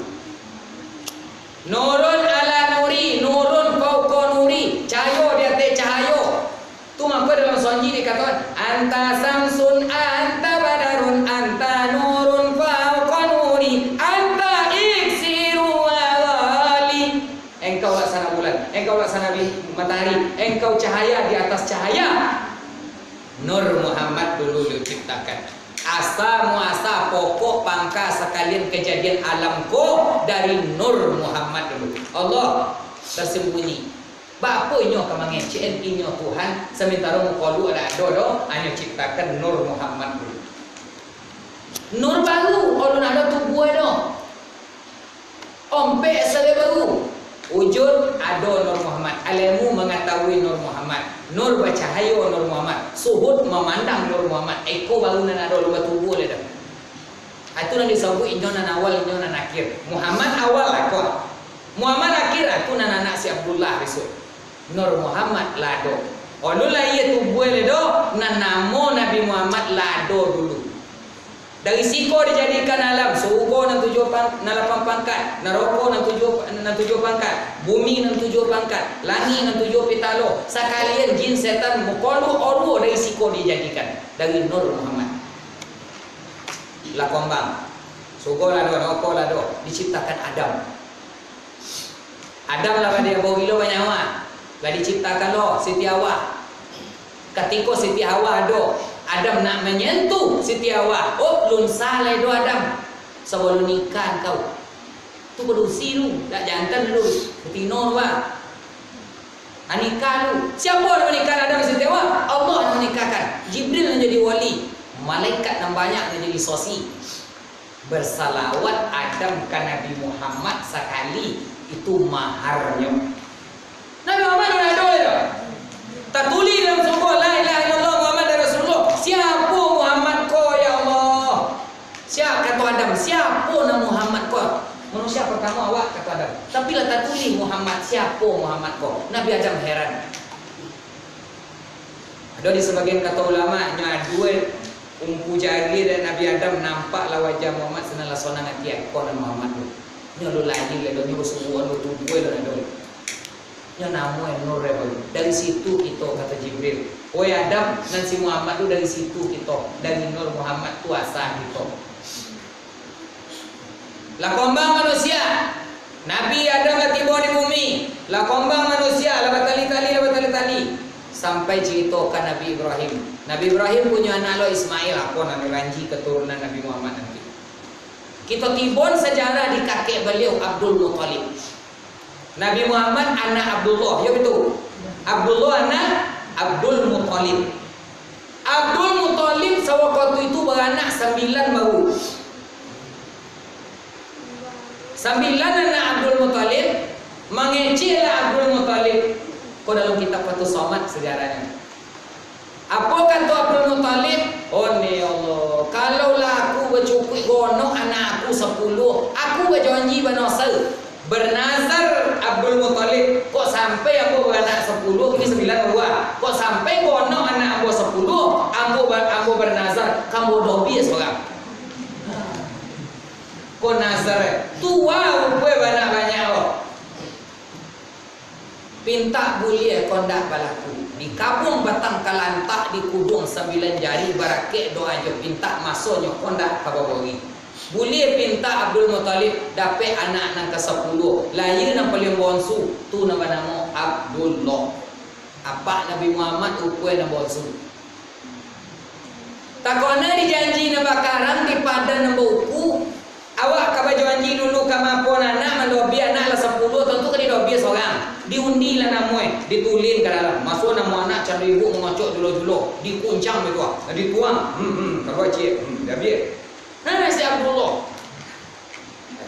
Nurun ala nuri, nurun fauqa nuri. Cahayo di ateh cahayo. Tu mako dalam sonji dikatokan, "Anta samsun, anta badarun, anta nurun fauqa nuri, anta iksiru wa ghali." Engkau laksana bulan, engkau laksana bi-, matahari, engkau cahaya di atas cahaya. Nur Muhammad dulu diciptakan. Asa muasa, pokok pangka sakalian kajadian alam ko dari Nur Muhammad dulu. Allah tersembunyi. Baapo inyo ka mangecek inyo Tuhan, samantaro mukoluak dak ado doh, hanyo ciptakan Nur Muhammad dulu. Nur baru, alun ado tubuah doh. Ompek sarai baru. Wujud ado Nur Muhammad. Alemu mangatahui Nur Muhammad. Nur bacahayo Nur Muhammad. Suhut mamandang Nur Muhammad. Iko baru nan ado, alun batubuah lai doh. Itu nan disabuik inyo nan awal, inyo nan akhir. Muhammad awal lah ko. Muhammad akhir, itu nan anak si Abdullah bisuak. Nur Muhammad lah ado. Alun lahia tubuah lai doh, nan namo Nabi Muhammad lah ado dulu. Dari siko dijadikan alam, surugo nan tujuah pang-, nan lapan pangkat, naroko nan tujuah, nan tujuah pangkat, bumi nan tujuah pangkat, langik nan tujuah pitalo, sakalian jin setan mukoluak, aruah dari siko dijadikan, dari Nur Muhammad. Lah kombang, surugo lah ado, naroko lah ado, diciptakan Adam. Adam lah badi abau gilo banyawa, lah diciptakan lo Siti Hawa. Katiko Siti Hawa ado, Adam nak manyantuh Siti Hawa, oh, alun sah lai doh Adam, sabalun nikah engkau. Tu padusi tu, dak jantan tu, batino tu, bah. Anikah tu. Siapo nan manikahkan Adam Siti Hawa? Allah nan manikahkan. Jibril nan jadi wali. Malaikat nan banyak nan jadi sosi. Bersalawat Adam ka Nabi Muhammad sakali, itu maharnyo. Nabi Muhammad alun ado lai doh. Tatulih dalam surugo, "La ilaha illallah Muhammadar Rasulullah." Siapo Muhammad ko, ya Allah? Sia-, kato Adam, "Siapo nan Muhammad ko?" Manusia partamo awak, kato Adam. Tapi lah tatulih Muhammad, siapo Muhammad ko? Nabi Adam heran. Ado di sabagian kato ulama, nyo adua umpu jari dek Nabi Adam, nampak lah wajah Muhammad, sinan lah sonang ati, "Ko nan Muhammad tu. Nyo alun lahia lai doh, nyo basubuahan, alun tubuah lai doh." Nyo namonyo Nur Rebel. Dari situ kito, kato Jibril. Woi Adam, nan si Muhammad tu dari situ kito. Dari Nur Muhammad tu asa kito. Lah kombang manusia. Nabi Adam lah tibo di bumi. Lah kombang manusia, lah batali-tali, lah batali-tali. Sampai carito ka Nabi Ibrahim. Nabi Ibrahim punyo anak lo Ismail, apo nan diranji katurunan Nabi Muhammad nanti. Kito tibon sajarah di kakek baliau, Abdul Muttalib. Nabi Muhammad anak Abdullah, yo betul. Abdullah anak Abdul Muttalib. Abdul Muttalib sawaktu itu baranak sambilan baru. Sambilan anak Abdul Muttalib, mangeceklah Abdul Muttalib. Ko dalam kitab Fathus Somad sejarahnyo. Apo kato Abdul Muttalib? "Oh ni Allah, Bernazar Abdul Muthalib, "Kok sampai ambo baranak sapuluah, kini sambilan buah. Kok sampai gonok anak ambo sapuluah, ambo ba-, ambo bernazar, ka ambo dobie surang." Ko nazar, tua rupo baranak banyak ko. Pintak buliah kondak balaku, dikabuang batang kalantak, dikuduang sambilan jari, barakek doa jo pintak, masonyo kondak ka babori. Buliah pintak Abdul Muthalib dapek anak nan kasapuluah, lahia nan paliang bonsu, tu nan banamo Abdullah. Apak Nabi Muhammad ukua nan bonsu. Takana dijanji nan bakarang, dipadan nan bauku, awak ka bajanji dulu ka maafan anak, mandobie anak lah sapuluah, tantu ka didobie sorang. Diundilah namoe, ditulin ka dalam. Maso namo anak cando ibu mangocok julo-julo, dikuncang baitu, dituang. Hmm, hmm, kalua ciek, hmm, diambiak. Nah, si Abdullah.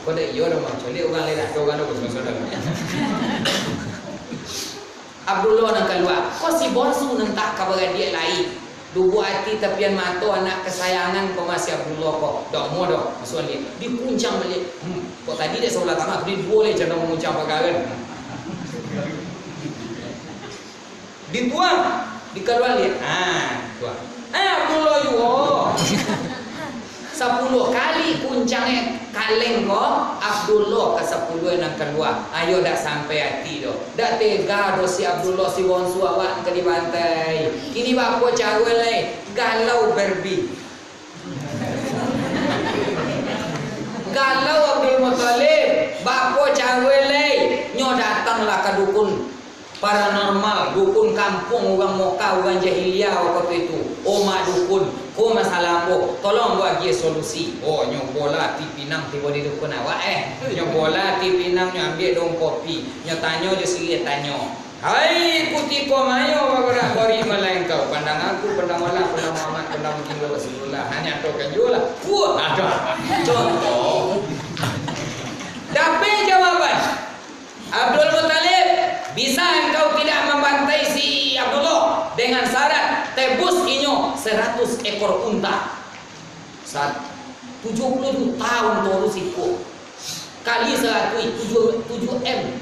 Kok ndak iyo doh, mah. Caliak urang lain, ado urang tu, saudara. Abdullah nan kalua. Ko si bonsu nan tak ka baradiak lai. Lubuak ati tapian mato anak kasayangan ko mah si Abdullah ko. Dak amuah doh, masuak liak. Dikuncang baliak. Hmm. Kok tadi dek sabalah tangah, tadi duo lai cando manguncang pagar kan. Dituang, dikaluan liak. Ah, tuang. Ah, Abdullah juo. Sapuluah kali kuncangnyo kaleng ko, Abdullah ka sapuluah nan kalua. Ayo dak sampai ati doh. Dak tega doh si Abdullah, si bonsu awak ka dibantai. Kini baa caro lai? Galau Barbie. Galau Abdul Muthalib, baa caro lai? Nyo datanglah ka dukun paranormal, dukun kampuang urang Mokah, urang jahiliah wakatu itu. "Oh, Mak Dukun, ko masalah ambo, tolong ambo agiah solusi." Oh, nyo bola ati pinang tibo di dukun awak, eh. Nyo bola ati pinang, nyo ambiak daun kopi, nyo tanyo jo siriah tanyo. Hai, kutiko mayo babarak bari malai engkau, pandang aku, pandang Allah, pandang Muhammad, pandang Baginda Rasulullah, hanyo tu kan juo lah. Puah, aduh. Contoh. Dapek jawaban. Abdul Muttalib, bisa engkau tidak membantai si Abdullah dengan syarat tebus inyo seratus ekor unta. Sa-, tujuah puluah juta unta tu siko. Kali saratus, tujuah, tujuah M.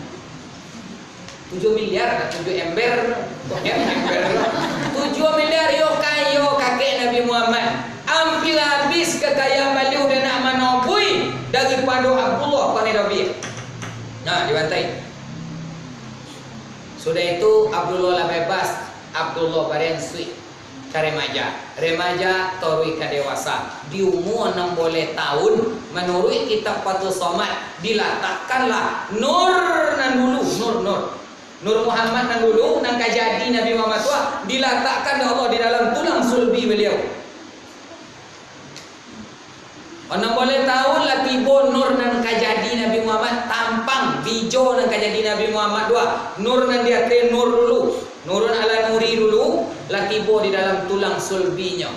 Tujuah miliar, tujuah ember, kok M ember tu. Tujuah miliar, iyo kayo kakek Nabi Muhammad. Ampia habis kakayaan baliau, dak nak manopui daripado Abdullah ko ni Rabi'. Nah, dibantai. Sudah itu, Abdullah lah bebas, Abdullah barensuik. Ka remaja. Remaja taruih ka dewasa. Di umua anam baleh taun, manuruik kitab Fathus Somad, dilatakkanlah nur nan dulu, nur, nur. Nur Muhammad nan dulu, nan ka jadi Nabi Muhammad tu, dilatakkan dek Allah di dalam tulang sulbi baliau. Anam baleh taun lah tibo nur nan ka jadi Nabi Muhammad, tampang bijo nan ka jadi Nabi Muhammad tu, nur nan di ateh nur dulu, nurun ala nuri dulu, lah tibo di dalam tulang sulbinyo.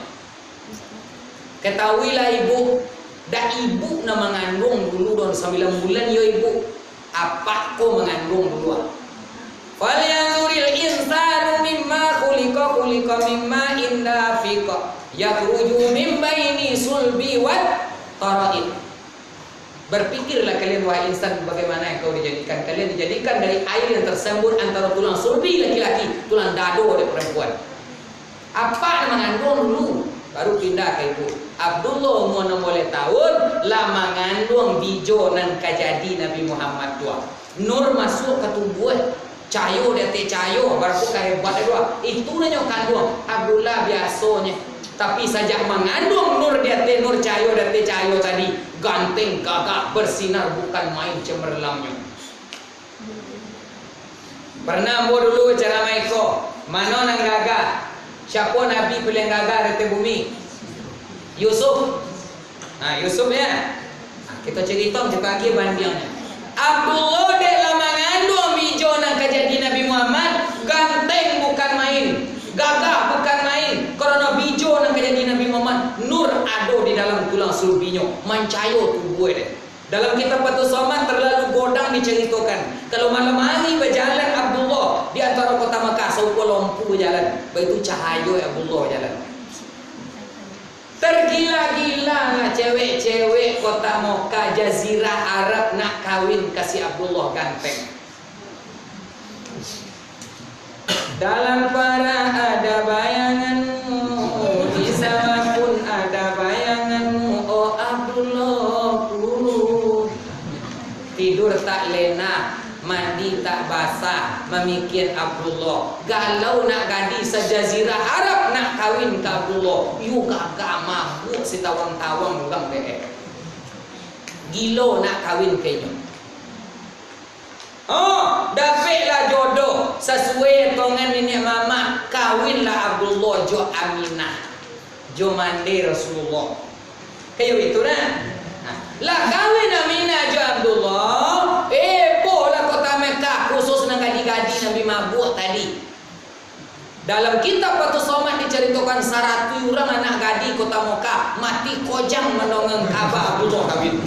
Katahuilah ibu, dak ibu nan manganduang dulu doh, sambilan bulan iyo ibu. Apak ko manganduang dulu, ah. "Falyanzuril insanu mimma khuliqa, khuliqa mimma indafiq, yakhruju min baini sulbi wat taraib." Berpikirlah kalian, wahai insan, bagaimana engkau dijadikan. Kalian dijadikan dari air yang tersembur antara tulang sulbi laki-laki, tulang dado dek perempuan. Apak nan manganduang dulu, baru pindah ka ibu. Abdullah umua anam baleh taun, lah manganduang bijo nan ka jadi Nabi Muhammad tu. Nur masuak ka tubuah, cayo di ateh cayo, barapo ka hebat tu. Itu nan nyo kanduang. Abdullah biasonyo. Tapi sajak manganduang nur di ateh nur, cayo di ateh cayo tadi, ganteng, gagah, bersinar, bukan main cemerlangnyo. Parnah ambo dulu ceramah iko, mano nan gagah? Siapo nabi paliang gagah di ateh bumi? Yusuf. Nah, Yusuf, ya. Nah, kito carito, kito agiah bandiangnyo. Abdullah dek lah manganduang bijo nan ka jadi Nabi Muhammad, ganteng bukan main, gagah bukan main. Karano bijo nan ka jadi Nabi Muhammad, nur ado di dalam tulang sulbinyo, mancayo tubuah dek. Dalam kitab Fathus Somad terlalu godang dicaritokan. Kalau malam hari bajalan Abdullah di antaro kota Makkah, sarupo lampu bajalan. Baitu cahayo Abdullah bajalan. Tergila-gila lah cewek-cewek kota Mekah, Jazirah Arab nak kawin ka si Abdullah ganteng. Dalam parak ada bayanganmu, di sawah pun ada bayanganmu, oh Abdullahku. Tidur tak lena, mandi tak basah, mamikian Abdullah. Galau nak gadih sajazirah Arab nak kawin ka Abdullah. Iyo gagah mabuak sitawang-tawang urang dek e. Gilo nak kawin ka inyo. Oh, dapeklah jodoh sasuai atongan niniak mamak, kawinlah Abdullah jo Aminah, jo mande Rasulullah. Kayo itu nah. Nah, lah kawin Aminah jo Abdullah, eh, polah kota Mekah, khusus nan gadih-gadih nan bi mabuak tadi. Dalam kitab Fathus Somad dicaritokan, saratuih urang anak gadih kota Mekah mati kojang mandongang kaba Abdullah kawin.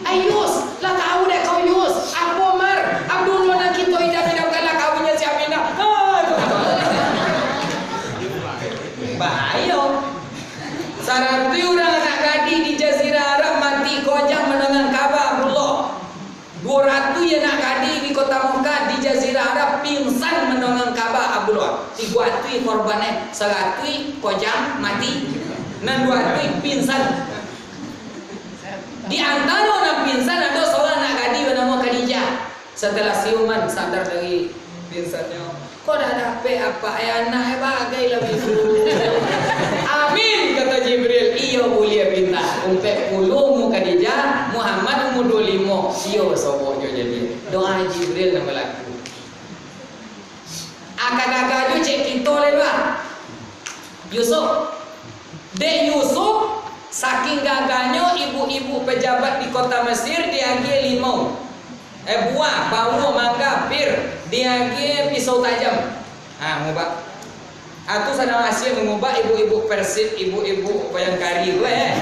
Ai Yus, lah tahu dek kau Yus, apo Mar, Abdullah nan kito idam-idamkan lah kawinnyo si Aminah. Ah, itu kata. Bahayo. Saratuih urang anak gadih di Jazirah Arab mati kojang mandongang kaba Abdullah. Duo ratuih anak gadih di kota Mekah, di Jazirah Arab, pingsan mandongang kaba Abdullah. Tigo ratuih korban, eh, saratuih kojang mati, nan duo ratuih pingsan. Di antaro nan pingsan, ado saurang anak gadih banamo Khadijah. Satalah siuman, sadar dari pingsannyo. Kok dak dapek apak e, anak e bagai lah bisu. Amin, kato Jibril. Iyo buliah pinta. Umpek puluah umua Khadijah, Muhammad umua duo limo. Iyo basobok jo jadi. Doa Jibril nan balaku. Aka gagah jo cek kito lai, bah. Yusuf. Dek Yusuf, saking gagahnyo ibu-ibu pejabat di kota Mesir diagiah limau. Eh, buah, baua, mangga, pir, diagiah pisau tajam. Ha, mangubak. Ah, tu sadang asyik mangubak ibu-ibu Persib, ibu-ibu Bayangkari tu, eh.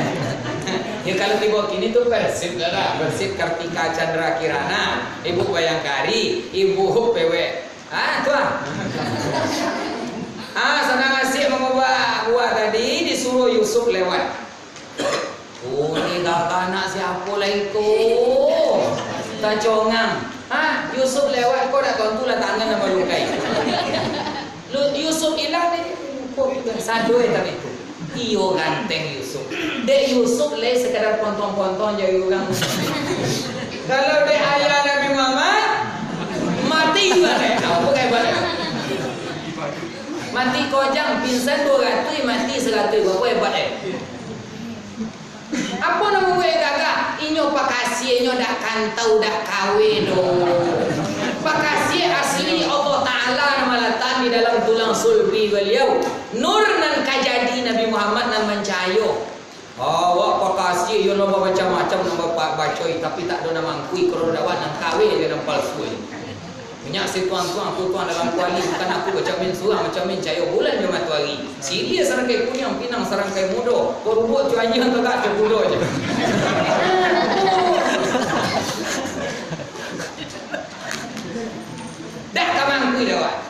Ya, kalau tibo kini tu Persib dah lah. Persib Kartika Chandra Kirana, ibu Bayangkari, ibu Pewek. Ah, tu ah. Ah, sadang asyik mangubak buah tadi, disuruah Yusuf lewat. Oh, ni gagah anak siapo lai ko? Tacongang. Ha, Yusuf lewat ko dak tantu lah tangan nan balukai. Lu, Yusuf ilang ni, muko tu sadoi tapi tu. Iyo ganteng Yusuf. Dek Yusuf lai sakadar pontong-pontong jari urang. Kalau dek ayah Nabi Muhammad, mati juo dek. Apo kabar? Mati kojang, pingsan duo ratuih, mati saratuih. Apo hebat dek? Apo nan mambuek gagah? Inyo pakasiah, inyo dak kantau, dak kaweh doh. Pakasiah asli Allah Ta'ala nan malatak di dalam tulang sulbi baliau. Nur nan ka jadi Nabi Muhammad nan mancahayo. Awak pakasiah, iyo nan bamacam-macam nan bapak bacoi, tapi tak ado nan mangakui, kalau dawat nan kaweh jo nan palsu. Minyak situang-tuang, tutuang dalam kuali, bukan aku bacamin surang, bacamin cahayo bulan jo matoari. Siriah sarangkai kuniang, pinang sarangkai mudo, kok rubuak cuanjiang tagak, cok kudo je. Dak ka mangakui dawat.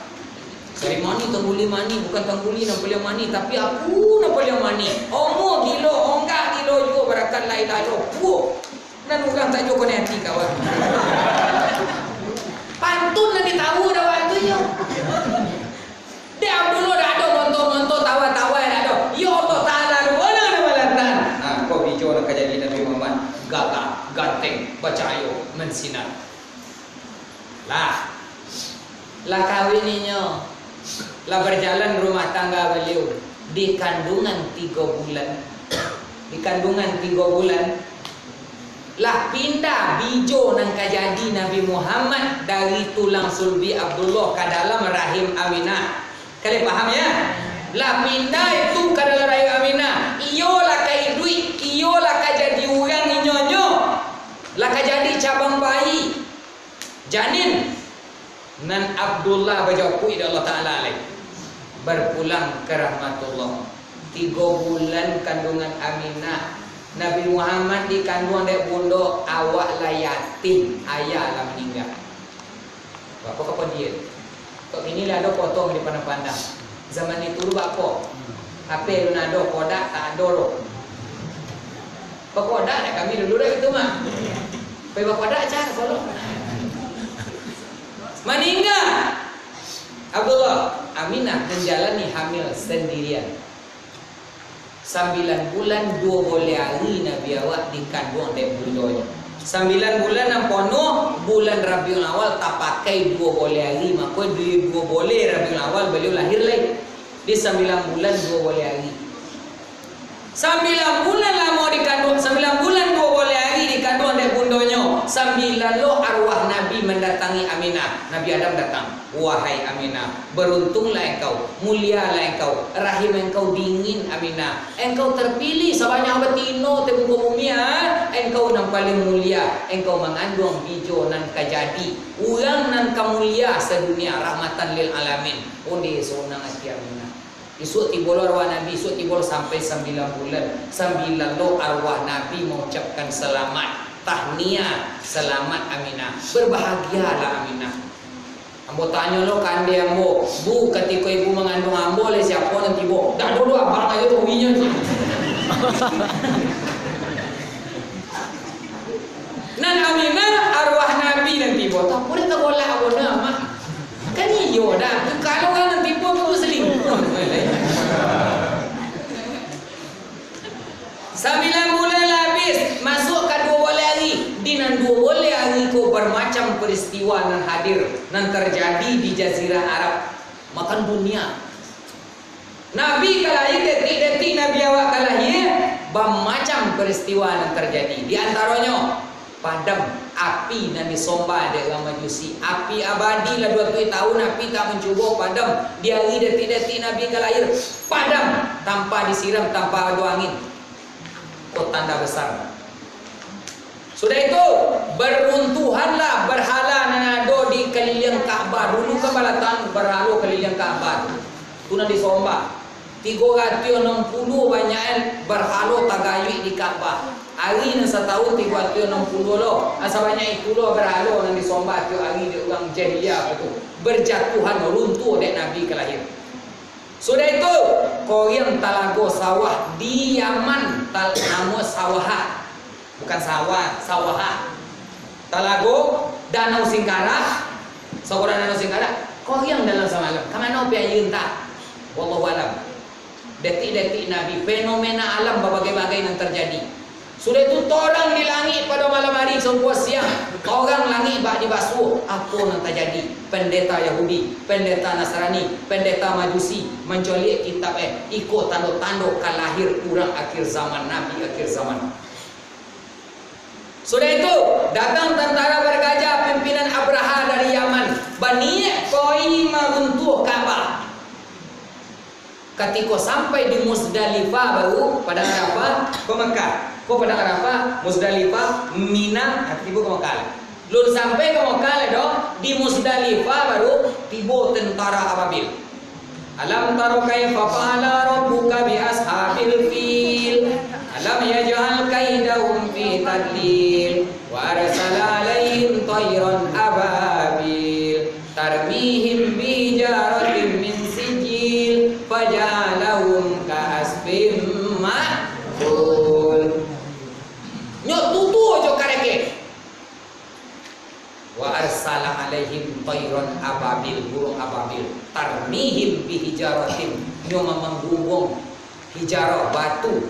Dari mani tangguli mani, bukan tangguli nan paliang mani, tapi aku nan paliang mani. Omo gilo, onggak gilo juo, barakat lai lalo, puo. Nan urang tak juo konai ati kawan. Pantun nan ditawa dah waktu yo. Dek Abdullah dak ado monto-monto, tawa-tawa dak ado. Yo Allah Ta'ala tu, mana nan malatan. Ha, ko bijo nan ka jadi Nabi Muhammad. Gagah, ganteng, bacahayo, mansinar. Lah. Lah kawin inyo, lah barjalan rumah tangga baliau di kandungan tigo bulan. Di kandungan tigo bulan, lah pindah bijo nan ka jadi Nabi Muhammad dari tulang sulbi Abdullah ka dalam rahim Aminah. Kalian paham, ya? Lah pindah itu ka dalam rahim Aminah. Iyo lah ka iduik, iyo lah ka jadi urang inyo-nyo. Lah ka jadi cabang bayi. Janin nan Abdullah bajapuik dek Allah Ta'ala lai, barpulang ka rahmatullah. Tigo bulan kandungan Aminah, Nabi Muhammad dikanduang dek bundo, awak lah yatim, ayah lah maningga. Bako ka podian? Kok kini lah ado potong di pandang-pandang. Zaman itu dulu bako? H P pun ado, kodak tak ado doh. Bakodak dek kami dulu dah gitu mah. Pai bakodak aja ka Solo. Maningga Abdullah, Aminah manjalani hamil sandirian. Sambilan bulan duo boleh ari Nabi awak dikanduang dek bundonyo. Sambilan bulan nan ponuah, bulan Rabiul Awal tapakai duo boleh ari, mako di duo boleh Rabiul Awal baliau lahir lai. Di sambilan bulan duo boleh ari. Sambilan bulan lamo dikanduang, sambilan bulan duo boleh ari dikanduang dek bundonyo. Sambilan lo arwah Nabi mandatangi Aminah. Nabi Adam datang. Wahai Aminah, baruntunglah engkau, mulialah engkau, rahim engkau dingin, Aminah. Engkau terpilih sabanyak batino di muko bumi, ah. Engkau nan paling mulia, engkau manganduang bijo nan ka jadi, urang nan ka mulia sadunia, rahmatan lil alamin. Ondeh sonang ati Aminah. Isuak tibo lo arwah Nabi, isuak tibo lo sampai sambilan bulan. Sambilan lo arwah Nabi maucapkan salamat, tahniah, salamat Aminah. Berbahagialah Aminah. Ambo tanyo lo ka ande ambo, "Bu, katiko ibu manganduang ambo, lai siapo nan tibo?" "Dak ado doh, abang ajo tu inyo tu." Nan Aminah arwah Nabi nan tibo, tapi dek tagolak ambo nah, Mak. Kan iyo dah, tu kalau urang nan tibo tu selingkuh. Sambilan bulan lah abih, masuak ka duo boleh ari. Di nan duo boleh ari ko, bamacam peristiwa nan hadir, nan tarjadi di Jazirah Arab, makan dunia. Nabi ka lahia, detik-detik Nabi awak ka lahia, bamacam peristiwa nan tarjadi. Di antaronyo, padam api nan disomba dek urang Majusi. Api abadi lah duo ratuih tahun, api tak mancubo, padam. Di ari detik-detik Nabi ka lahia, padam, tanpa disiram, tanpa ado angin. Ko tanda besar. Sudah itu, baruntuhanlah barhala nan ado di kaliliang Ka'bah. Dulu kan balatakan barhalo kaliliang Ka'bah tu. Tu nan disomba. Tigo ratuih anam puluah banyak barhalo tagayuik di Ka'bah. Ari nan satahun tigo ratuih anam puluah lo. Ah, sabanyak itu lo barhalo nan disomba tiok ari dek urang jahiliah tu. Barjatuahan, runtuah dek Nabi ka lahia. Sudah itu, koriang talago sawah di Yaman, tal-, namo Sawaha. Bukan sawah, Sawaha. Talago, Danau Singkarak, saguran Danau Singkarak, koriang dalam samalam. Ka mano pai aia antah? Wallahu alam. Detik-detik Nabi, fenomena alam babagai-bagai nan tarjadi. Sudah itu, torang di langik pado malam ari, sampai siang, torang langik bak dibasuah. Apo nan tajadi? Pendeta Yahudi, pendeta Nasrani, pendeta Majusi, mancoliak kitab, eh, iko tando-tando ka lahir urang akhir zaman, nabi akhir zaman. Sudah itu, datang tentara bergajah pimpinan Abraha dari Yaman, baniat pai maruntuah Ka'bah. Katiko sampai di Muzdalifah baru, Padang Arafah, ko Mekah. Ko Padang Arafah, Muzdalifah, Mina, ha, tibo ka Mekah. Lun sampai ka Mekah lai doh, di Muzdalifah baru tibo tentara Ababil. Alam taro kaifa fa'ala rabbuka bi ashabil fil. Alam yaj'al kaidahum fi tadlil. Wa arsala alaihim tairan ababil. Tarmihim bihijaratin min sijil. Faja'alahum ka'asfim ma'kul. Nyo tutu jo karekeh. Wa arsala alaihim tairan ababil, burung ababil. Tarmihim bihijaratin, nyo mamanggumbung hijarah, batu,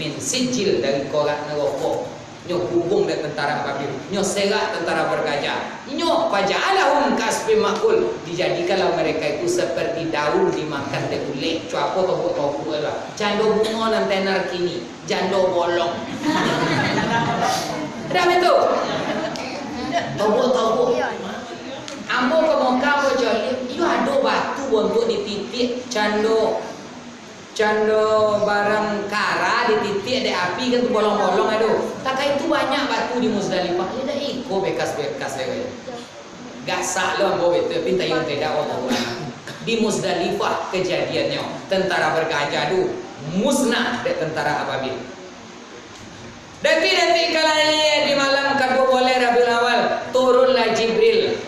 min sijil, dari korak naroko. Nyo gumbung dek tentara ababil, nyo serak tentara bergajah. Nyo faja'alahum ka'asfim ma'kul, dijadikanlah mereka itu seperti daun dimakan dek ulek. Cuapo tobok-tobok lah. Cando bungo nan tenar kini. Jando bolong. Dah betul? Tobok-tobok. Ambo ka Mekah, ambo caliak, iyo ado batu bontuak dititiak, cando, cando barang kara dititiak dek api kan tu bolong-bolong ado. Takah itu banyak batu di Muzdalifah. Iyo dah iko bekas-bekas dek. Gasak lo ambo betul, pinta iyo tidak, Allahu a'lam. Di Muzdalifah kejadiannyo, tentara bergajah tu musnah dek tentara ababil. Detik-detik ka lahia di malam kaduo boleh Rabiul Awal, turunlah Jibril.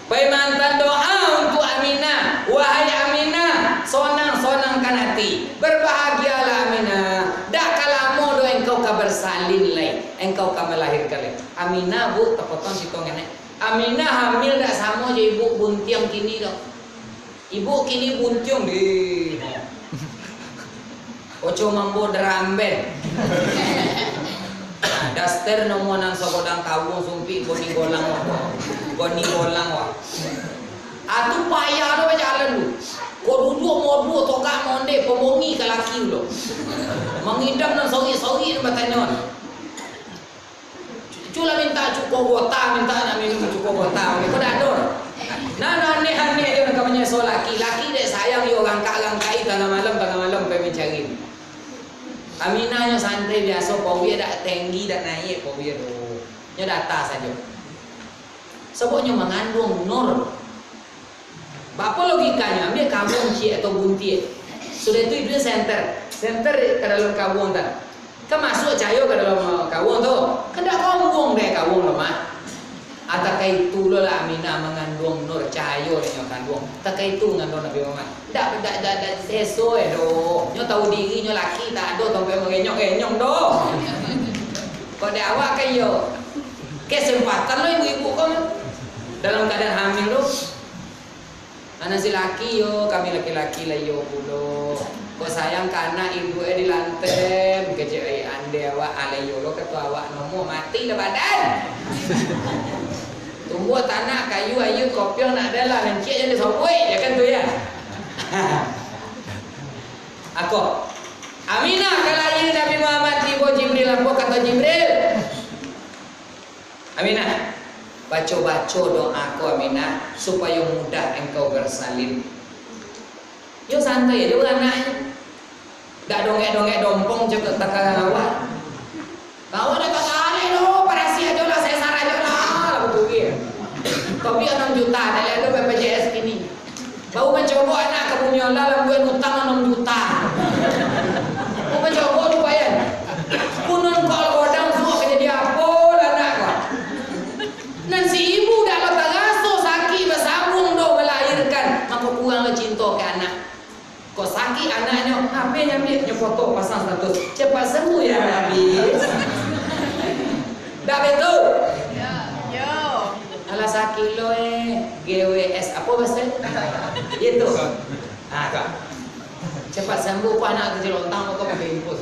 Pai maantan doa untuak Aminah. Wahai Aminah, sonang-sonangkan ati. Berbahagia Aminah, Bu, tapotong situ ngenek. Aminah hamil dak samo jo ibu buntiang kini doh. Ibu kini buntiang deh. Oco mambo drum band. Nah, daster nomo nan sagodang kawung sumpik goni golang wah. Goni golang wah. Atu payah lo bajalan tu. Kok duduak modua tokak monde pembongi ka laki tu lo. Mangidam nan sori-sori nan batanyo. Cu-, cu lah minta cuko gota, minta nak minum cuko gota, ko dak ado. Nah, nah, aneh-aneh jo nan ka manyeso laki. Laki dek sayang yo rangkak-rangkai tangah malam, tangah malam pai mancari. Aminah nyo santai biaso, pawia dak tenggi, dak naiak pawia tu. Nyo data sajo. Sabab nyo manganduang Nur. Baapo logikanyo? Ambiak kawuang ciek atau buntiak. Sudah itu iduik senter. Senter ka dalam kawuang tadi. Kan masuak cayo ka dalam, eh, kawuang tu. Kan dak kambuang dek kawuang tu mah. Atau ka itu lo lah Aminah manganduang Nur, cayo dek nyo kanduang. Atau ka itu manganduang Nabi Muhammad. Dak, dak, dak, dak sesuai doh. Nyo tahu diri nyo laki tak ado sampai marenyong-renyong doh. Kok dek awak kan iyo. Kesempatan lo ibu-ibu ko dalam keadaan hamil tu. Anak si laki yo, kami laki-laki lah iyo pulo. Kok sayang ka anak ibu eh dilantem, kecek ai ande awak alai iyo lo kato awak nomo mati lah badan. Tumbuah tanak kayu ayu kopiong nak adalah mencik jadi sobuik, ya kan tu ya. Ako, Aminah ka lahia Nabi Muhammad tibo Jibril, apo kato Jibril? Aminah, baco-baco doa ko Aminah, supayo mudah engkau bersalin. Yo santai ajo baranak nyo. Dak dongek-dongek dompong jo takarang awak. Awak dak takarek doh, parasiah ajo lah, sesar ajo lah, lah batugih. Tapi anam juta, dak liek tu B P J S kini. Baru mancobo anak ka bumi Allah, lambuan utang anam juta. Baru mancobo tu payan. Kunun kok godang suok ka jadi apo lah anak ko. Nan si ibu dak lo taraso sakik basabuang doh malahirkan, mako kurang lo cinto ka anak. Kok sakik anaknyo, H P-nyo ambiak, nyo foto pasang status, "Cepat sembuh ya, Nabi." Dak betul? Yo. Alah sakik lo eh, G W S, apo bahaso? Itu. Ah, tu. Cepat sembuh, kok anak kecil lontang, kok pakai infus.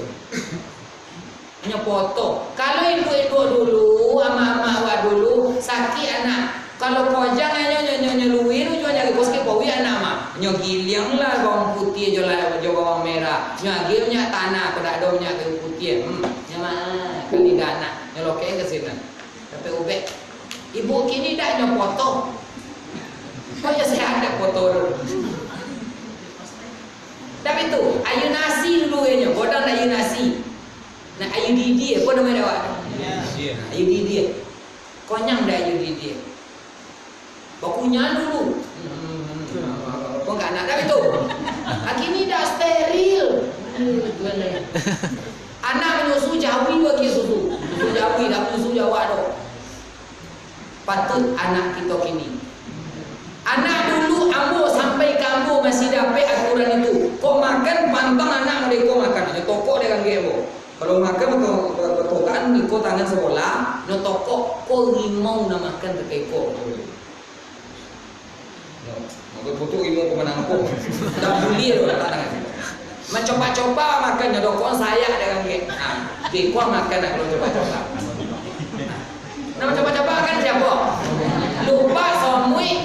Nyo foto. Kalau ibu-ibu dulu, amak-amak awak dulu, sakik anak. Kalau kojang nyo, nyo, nyo, nyo luin, ujuang jari ko sakik pawi anak mah. Nyo giliang lah bawang putiah jo la-, jo bawang merah. Nyo agiah minyak tanah, kok dak ado minyak kayu putiah. Hmm, nyo mah, ka lidah anak. Nyo lokek ka sinan. Tapi ubek. Ibu kini dak nyo foto. Kok nyo sehat dak foto dulu. Tapi tu, ayu nasi dulu nyo, godang dak ayu nasi. Nah, ayu didih, apo namo dek awak? Iya. Ayu didih. Konyang dak ayu didih? Bakunyah dulu. Kok nggak anak dah itu? Kini dah steril. Anak menyusu jawi bagi susu. Susu jawi, dah menyusu jawa tu. Patut anak kito kini. Anak dulu ambo sampai ka ambo masih dapek aturan itu. Kok makan pantang anak merdeka makan. Nyo tokok dek kanggek ambo. Kalau makan beto-, betokan iko tangan sebelah, nyo tokok ko rimau nak makan takah iko. Yo, mangko putuk imo ko manangkok. Dah buliah tu, tak tangan. Mancopak-copak makan, nyo dokok sayak dek kanggek. Ha, iko makan nak kalau copak-copak. Nah, mancopak-copak makan siapo? Lupa somuik.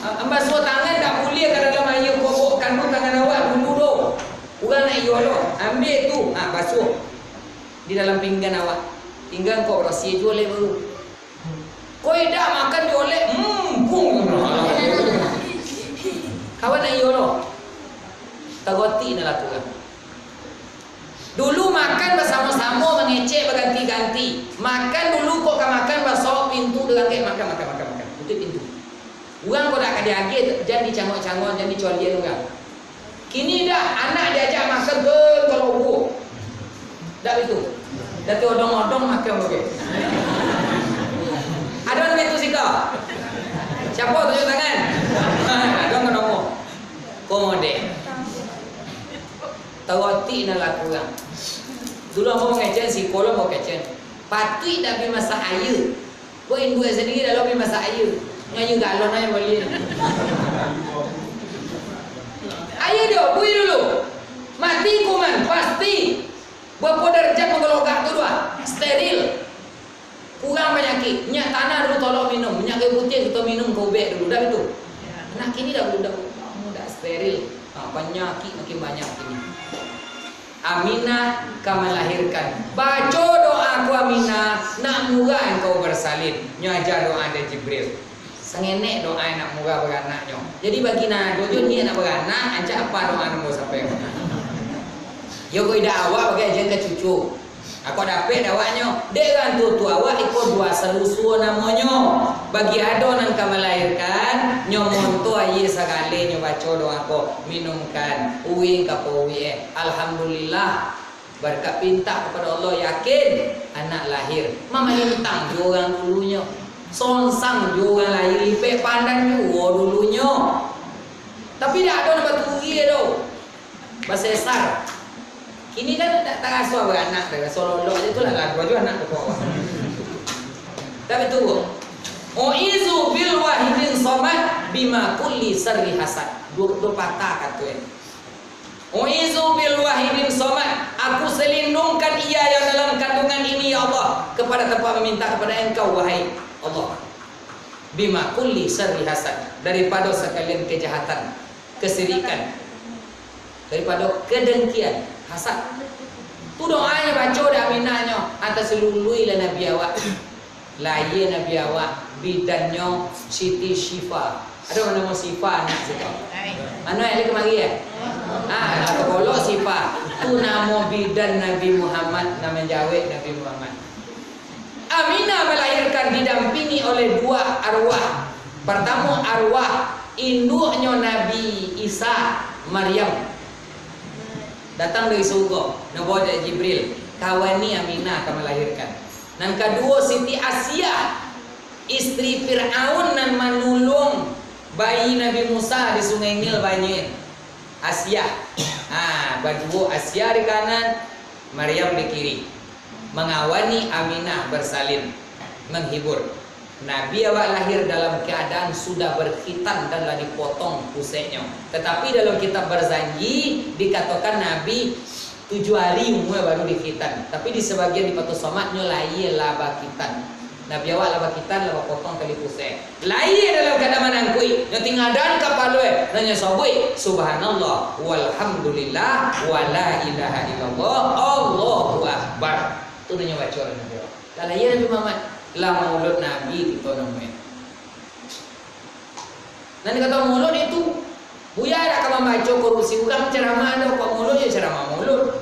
Ambasuah tangan dak buliah ka dalam aia kobok, kanduang tangan awak dulu tu. Urang nak iyo lo, ambiak tu, ha, basuah. Di dalam pinggan awak. Pinggan kok barasiah juo lai baru. Kok idak makan juo lai, hmm, bung. Kawan nak iyo lo. Tagotik nak lakukan. Dulu makan basamo-samo, mangecek baganti-ganti. Makan dulu kok ka makan, basawak pintu, dirangkek makan, makan, makan, makan. Tutuik pintu. Urang kok dak ka diagiah, jan dicangok-cangok, jan dicolian urang. Kini dah, anak diajak makan, gal, kalau buah. Dak itu. Dah tu odong-odong makan oke. Ado nan itu siko? Siapo tunjuk tangan? Ado nan namo? Komode. Tawatik nan laku urang. Dulu ambo mangecek, siko lo ambo kecek. Patuik dak pai masak aia. Buek induak sandiri dak lo pai masak aia. Ngayu galon aia baliak. Aia diobui dulu. Mati kuman, pasti. Barapo darajat manggalogak tu doh? Steril. Kurang panyakik. Minyak tanah dulu tolong minum. Minyak kayu putiah kito minum ka ubek dulu. Dah itu. Nah, kini dah, dah, dah steril. Ha, panyakik makin banyak kini. Aminah ka malahirkan. Baco doa ko Aminah, nak murah engkau bersalin. Nyo aja doa dari Jibril. Sangenek doa nak murah baranaknyo. Jadi bagi nan ado jo niat nak baranak, ancak apa doa nan ambo sampaikan. Yo ko idak awak bagai aja ka cucu. Ako dapek dek awaknyo, dek urang tuo-tuo awak iko duo salusuo namonyo. Bagi ado nan ka malahirkan, nyo monto aia sagaleh nyo baco doa ko, minumkan, uing ka pauih eh. Alhamdulillah, barakat pintak kapado Allah, yakin anak lahir. Mamalintang juo urang dulunyo, songsang juo urang lahir, lipek pandan juo dulunyo. Tapi dak ado nan baturi doh. Basesar. Kini kan dak taraso baranak, taraso lolok je tu lah, lagu aja anak tu kok. Tapi tunggu. Uizu bil wahidin somad bima kulli syarri hasad. Dua, dua patah kato ini. Uizu bil wahidin somad. Aku selindungkan ia yang dalam kandungan ini, ya Allah, kepada tempat meminta kepada Engkau, wahai Allah. Bima kulli syarri hasad. Daripado sakalian kejahatan, kesirikan, daripado kedengkian, hasad. Tu doanyo baco dek Aminah nyo, atas lului lah Nabi awak. Lahia Nabi awak, bidannyo Siti Syifa. Ado namo Syifa anak situ? Anu, elok kamari, eh? Ah, atau kolok Syifa. Tu namo bidan Nabi Muhammad, namo jawek Nabi Muhammad. Aminah melahirkan didampingi oleh dua arwah. Pertama arwah induknyo Nabi Isa, Maryam. Datang dari surga, nabawa dari Jibril. Kawani Aminah akan melahirkan. Nan kaduo Siti Asiah, istri Firaun nan manulung bayi Nabi Musa di Sungai Nil banyu. Asiah. Ha, baduo Asiah di kanan, Maryam di kiri. Mangawani Aminah bersalin, menghibur. Nabi awak lahir dalam keadaan sudah berkhitan dan lah dipotong puseknyo. Tetapi dalam kitab Barzanji dikatakan Nabi tujuh hari umur baru dikhitan. Tapi di sebagian di Fathus Somad nyo lahia lah bakhitan. Nabi awak lah bakhitan, lah bapotong tali pusek. Lahia dalam keadaan manangkuik, nyo tinggadan kapalo, eh, nan nyo sabuik, "Subhanallah, walhamdulillah, wala ilaha illallah, Allahu Akbar." Tu nan nyo baco lah Nabi awak. Lah lahia Nabi Muhammad, lah maulud Nabi kito namonyo. Nan dikato maulud itu, buya dak ka mambaco korupsi urang, ceramah ado, kok maulud yo ceramah maulud.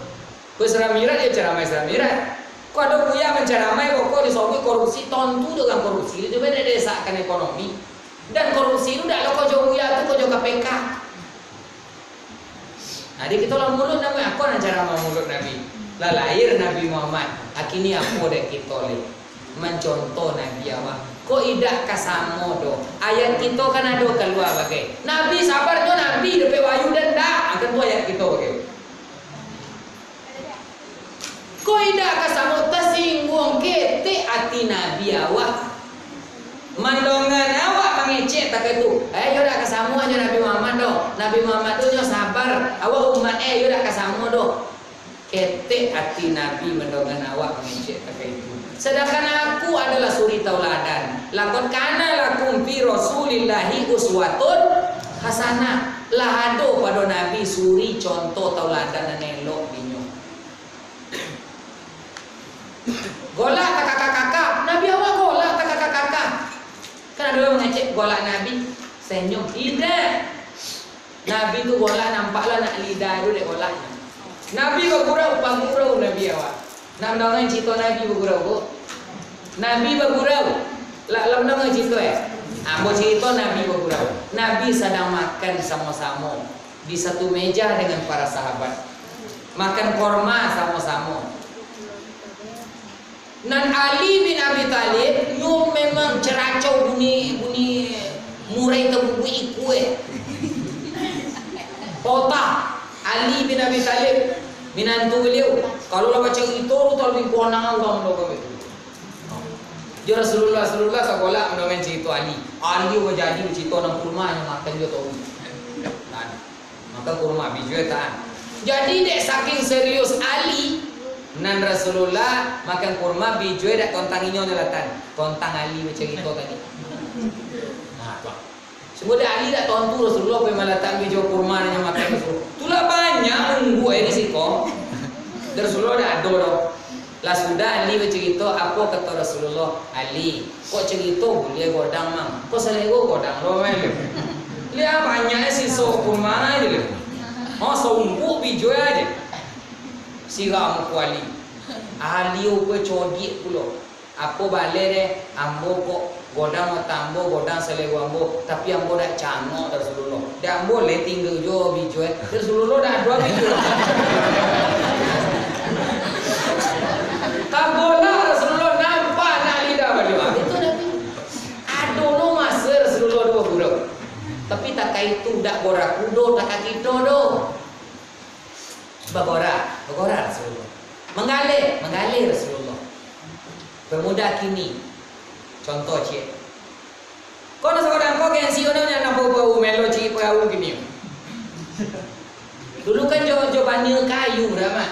Kok Isra Mi'raj yo ceramah Isra Mi'raj. Kok ado buya manceramah, kok, kok disoboi korupsi, tontu dek urang korupsi, itu kan desakkan ekonomi. Dan korupsi itu dak lo kojo buya tu, kojo K P K. Nah, di kito lah maulud namonyo, ako nan cara maulud Nabi. Lah lahia Nabi Muhammad, akini apo dek kito lai? Mancontoh Nabi awak. Kok idak ka samo doh? Ayat kito kan ado kalua bagai. Nabi sabar nyo Nabi dapek wahyu dan dak. Akan tu ayat kito bagai. Kok indak ka samo tasingguang, ketek ati Nabi awak. Mandongan awak mangecek takah tu. Eh, yo dak ka samo jo Nabi Muhammad doh. Nabi Muhammad tu nyo sabar. Awak umat, eh, yo dak ka samo doh. Ketek ati Nabi mandongan awak mangecek takah itu. Sedangkan aku adalah suri tauladan. Laqad kana lakum fi Rasulillahi uswatun hasanah. Lah ado pado Nabi suri contoh tauladan nan elok dinyo. Golak takakak-kakak. Nabi awak golak takakak-kakak. Kan ado urang mangecek golak Nabi, senyum. Indak. Nabi tu golak nampak lah nak lidah tu dek golaknyo. Nabi bagurau, bagurau Nabi awak. Nak mandongan carito Nabi bagurau ko? Nabi bagurau. Lah, lah mandongan carito, eh? Ambo carito Nabi bagurau. Nabi sadang makan samo-samo di satu meja dengan para sahabat. Makan korma samo-samo. Nan Ali bin Abi Thalib, nyo memang caracau bunyi, bunyi murai tabubuik ikua. Potah Ali bin Abi Thalib. Minantu baliau, kalau lah bacarito tu, talabiah konang urang mudo kami tu. Jo Rasulullah, Rasulullah sakolah mandongen carito Ali. Ali bajadi bacarito nan kurma nan makan jo tahu. Nah, makan kurma, bijua tahan. Jadi, dek saking serius Ali, nan Rasulullah makan kurma, bijua dak tontang inyo nyo lah tan. Tontang Ali bacarito tadi. Nah, tu. Sabuik dek Ali dak tantu Rasulullah pai malatak bijua kurma nan nyo makan Rasulullah. Tulah banyak unggu ai di siko. Rasulullah dak ado doh. Lah sudah Ali bacarito, apo kato Rasulullah, "Ali, kok carito buliah godang, Mang? Kok salero godang lo, Mang?" Liek banyak siso kurma je. Oh, saunggu bijua je. Sirah muko Ali. Ali upo codiak pulo. Apo baleh deh, ambo kok godang otak ambo, godang salero ambo, tapi ambo dak cangok Rasulullah. Dek ambo leh tingga juo bijua, Rasulullah dak ado bijua. Tagolah Rasulullah nampak nak lidah baliau. Itu Nabi. Ado lo maso Rasulullah duo gurau. Tapi takah itu dak gorak kudo, takah kito doh. Bagora, bagora Rasulullah. Manggaleh, manggaleh Rasulullah. Pemuda kini, contoh ciek. Kau nak sagodang kau gengsi kau nak nampak perahu melo cik perahu kini. Dulu kan jo, jo bana kayu dah, Mak.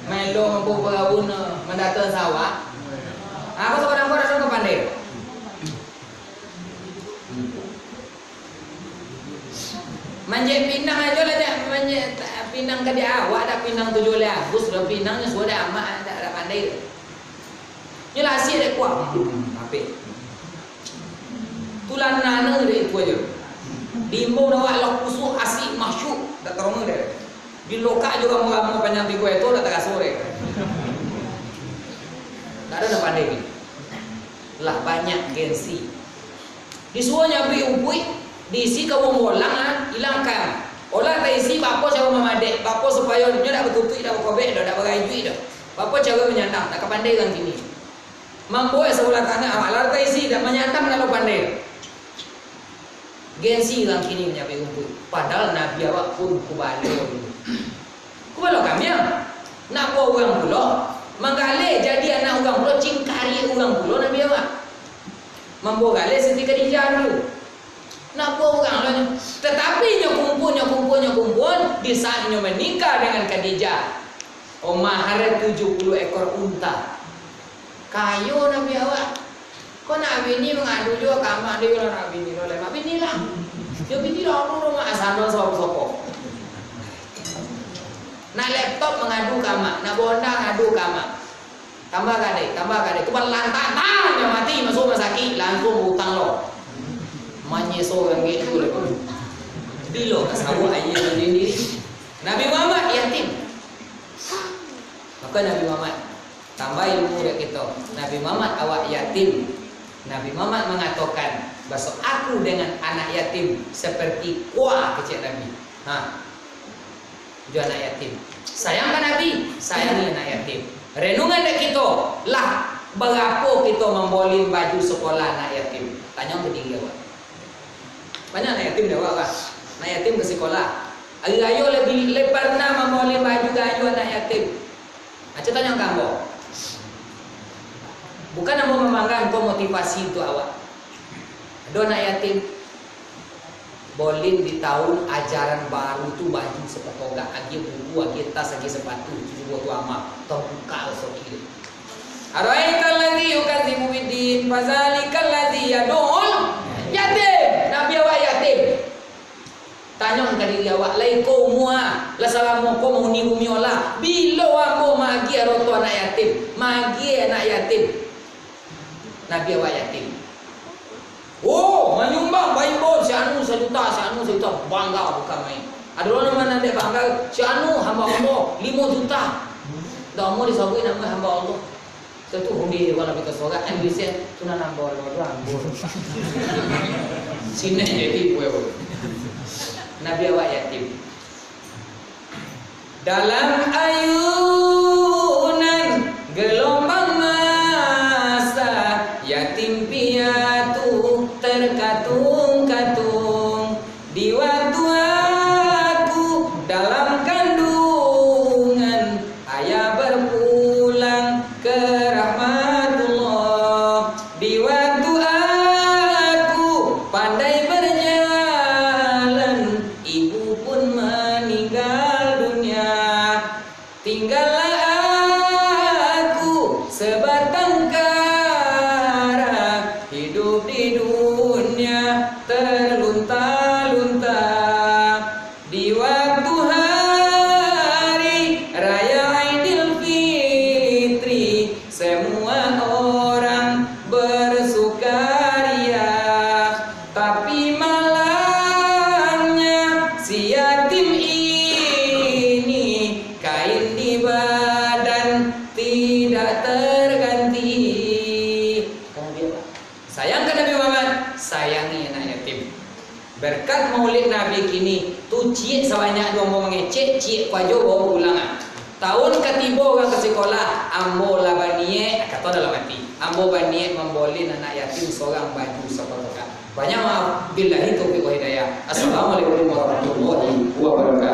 Melo mampu perahu na mandatang sawah. Ah, kau sagodang kau datang ka pandai. Manjek pinang ajo lah, jak manjek pinang ka di awak, dak pinang tujuah baleh Agustus, dak pinang nyo sudah amak, dak, dak pandai tu. Nyo lah asiak dek kuah. Hmm, apik. Tulah nana dek itu ajo. Diimbau dek awak lah kusuk, asiak, masyuk, dak tarungo dek. Dilokak jo ramo-ramo panjang tigo ekor, dak taraso dek. Dak ado nan pandai ni. Lah banyak gengsi. Disuruah nyabuik umpuik, diisi ka buang bolang, ah, ilang akai. Olah taisi, baapo caro mamadek, baapo supayo nyo dak batutuik, dak bakobek doh, dak barajuik doh. Baapo caro manyandang, dak ka pandai urang kini. Mambuek sabulah tanah, alah taisi, dak manyandang, dak lo pandai. Gengsi urang kini manyabuik umpuik, padahal Nabi awak pun kubalo dulu. Kubalo kamiang, nak buah urang pulo, manggaleh jadi anak urang pulo, cingkariak urang pulo Nabi awak. Mambuah galeh Siti Khadijah dulu. Nak buah urang lo nyo. Tatapi nyo kumpua, nyo kumpua, nyo kumpua, di saat nyo manikah dengan Khadijah, oh, mahar tujuah puluah ekor unta. Kayo Nabi awak. Kok nak bini mangadu juo ka amak, dek lah nak bini lo, lai mak bini lah. Yo bini lah, anu rumah asano sopo-sopo. Nak laptop mangadu ka amak, nak bonda mangadu ka amak. Tambah gadai, tambah gadai. Tu balantak, tang, nyo mati, masuak rumah sakik, langsuang bautang lo. Manyeso urang gitu lai. Bilo ka sawah aia sandiri. Nabi Muhammad yatim. Maka Nabi Muhammad, tambah ilmu dek kito. Nabi Muhammad awak yatim. Nabi Muhammad mangatokan, "Baso aku dengan anak yatim seperti kua," kecek Nabi. Ha. Jo anak yatim. Sayang ka Nabi, sayangi anak yatim. Renungan dek kito, lah barapo kito mambolin baju sekolah anak yatim? Tanyo ka diri awak. Banyak anak yatim di awak lah. Anak yatim ka sikolah. Hari rayo lai, lai parnah mambolin baju gayo anak yatim? Aco tanyo ka ambo. Bukan ambo mamanggang ko motivasi untuak awak. Ado anak yatim, bolin di tahun ajaran baru tu baju sapatogak, agiah buku, agiah tas, agiah sapatu, tujuah buah tu amal, tabuka rasoki. Ara'aital ladzi yukadzibu biddin, fadzalikal ladzi yadu'ul yatim. Nabi awak yatim. Tanyoan ka diri awak, lai ko umua, lah salamo ko mahuni bumi Allah, bilo ambo maagiah aroto anak yatim, maagiah anak yatim? Nabi awak yatim. Oh, manyumbang baimbau, si anu sajuta, si anu sajuta, bangga bukan main. Ado urang nan mandek bangga, si anu hamba Allah, limo juta. Dak amuah disabuik namo hamba Allah. Sudah tu hundi juo lah, bika sorak, kan bisiak, tu nan ambo lo, tu ambo. Sinan jadi kue. Nabi awak yatim. Dalam ayunan gelombang masa, yatim piatu terkatung-katung. Di waktu aku dalam kandungan, Batangkara hidup di dunia terlunta-lunta. Di waktu hari raya Aidil Fitri, semua orang bersukaria. Tapi malangnya si yatim ini, kain di badan tidak terganti. Sayang ka Nabi Muhammad, sayangi anak yatim. Berkat maulid Nabi kini, tu ciek sabanyak tu ambo mangecek, ciek ko ajo bawa pulang ah. Taun katibo urang ka sikolah, ambo lah baniek, kato dalam ati, ambo baniek mambolin anak yatim sorang baju sakotokan. Banyak maaf, billahi taufiq wal hidayah. Assalamualaikum warahmatullahi wabarakatuh.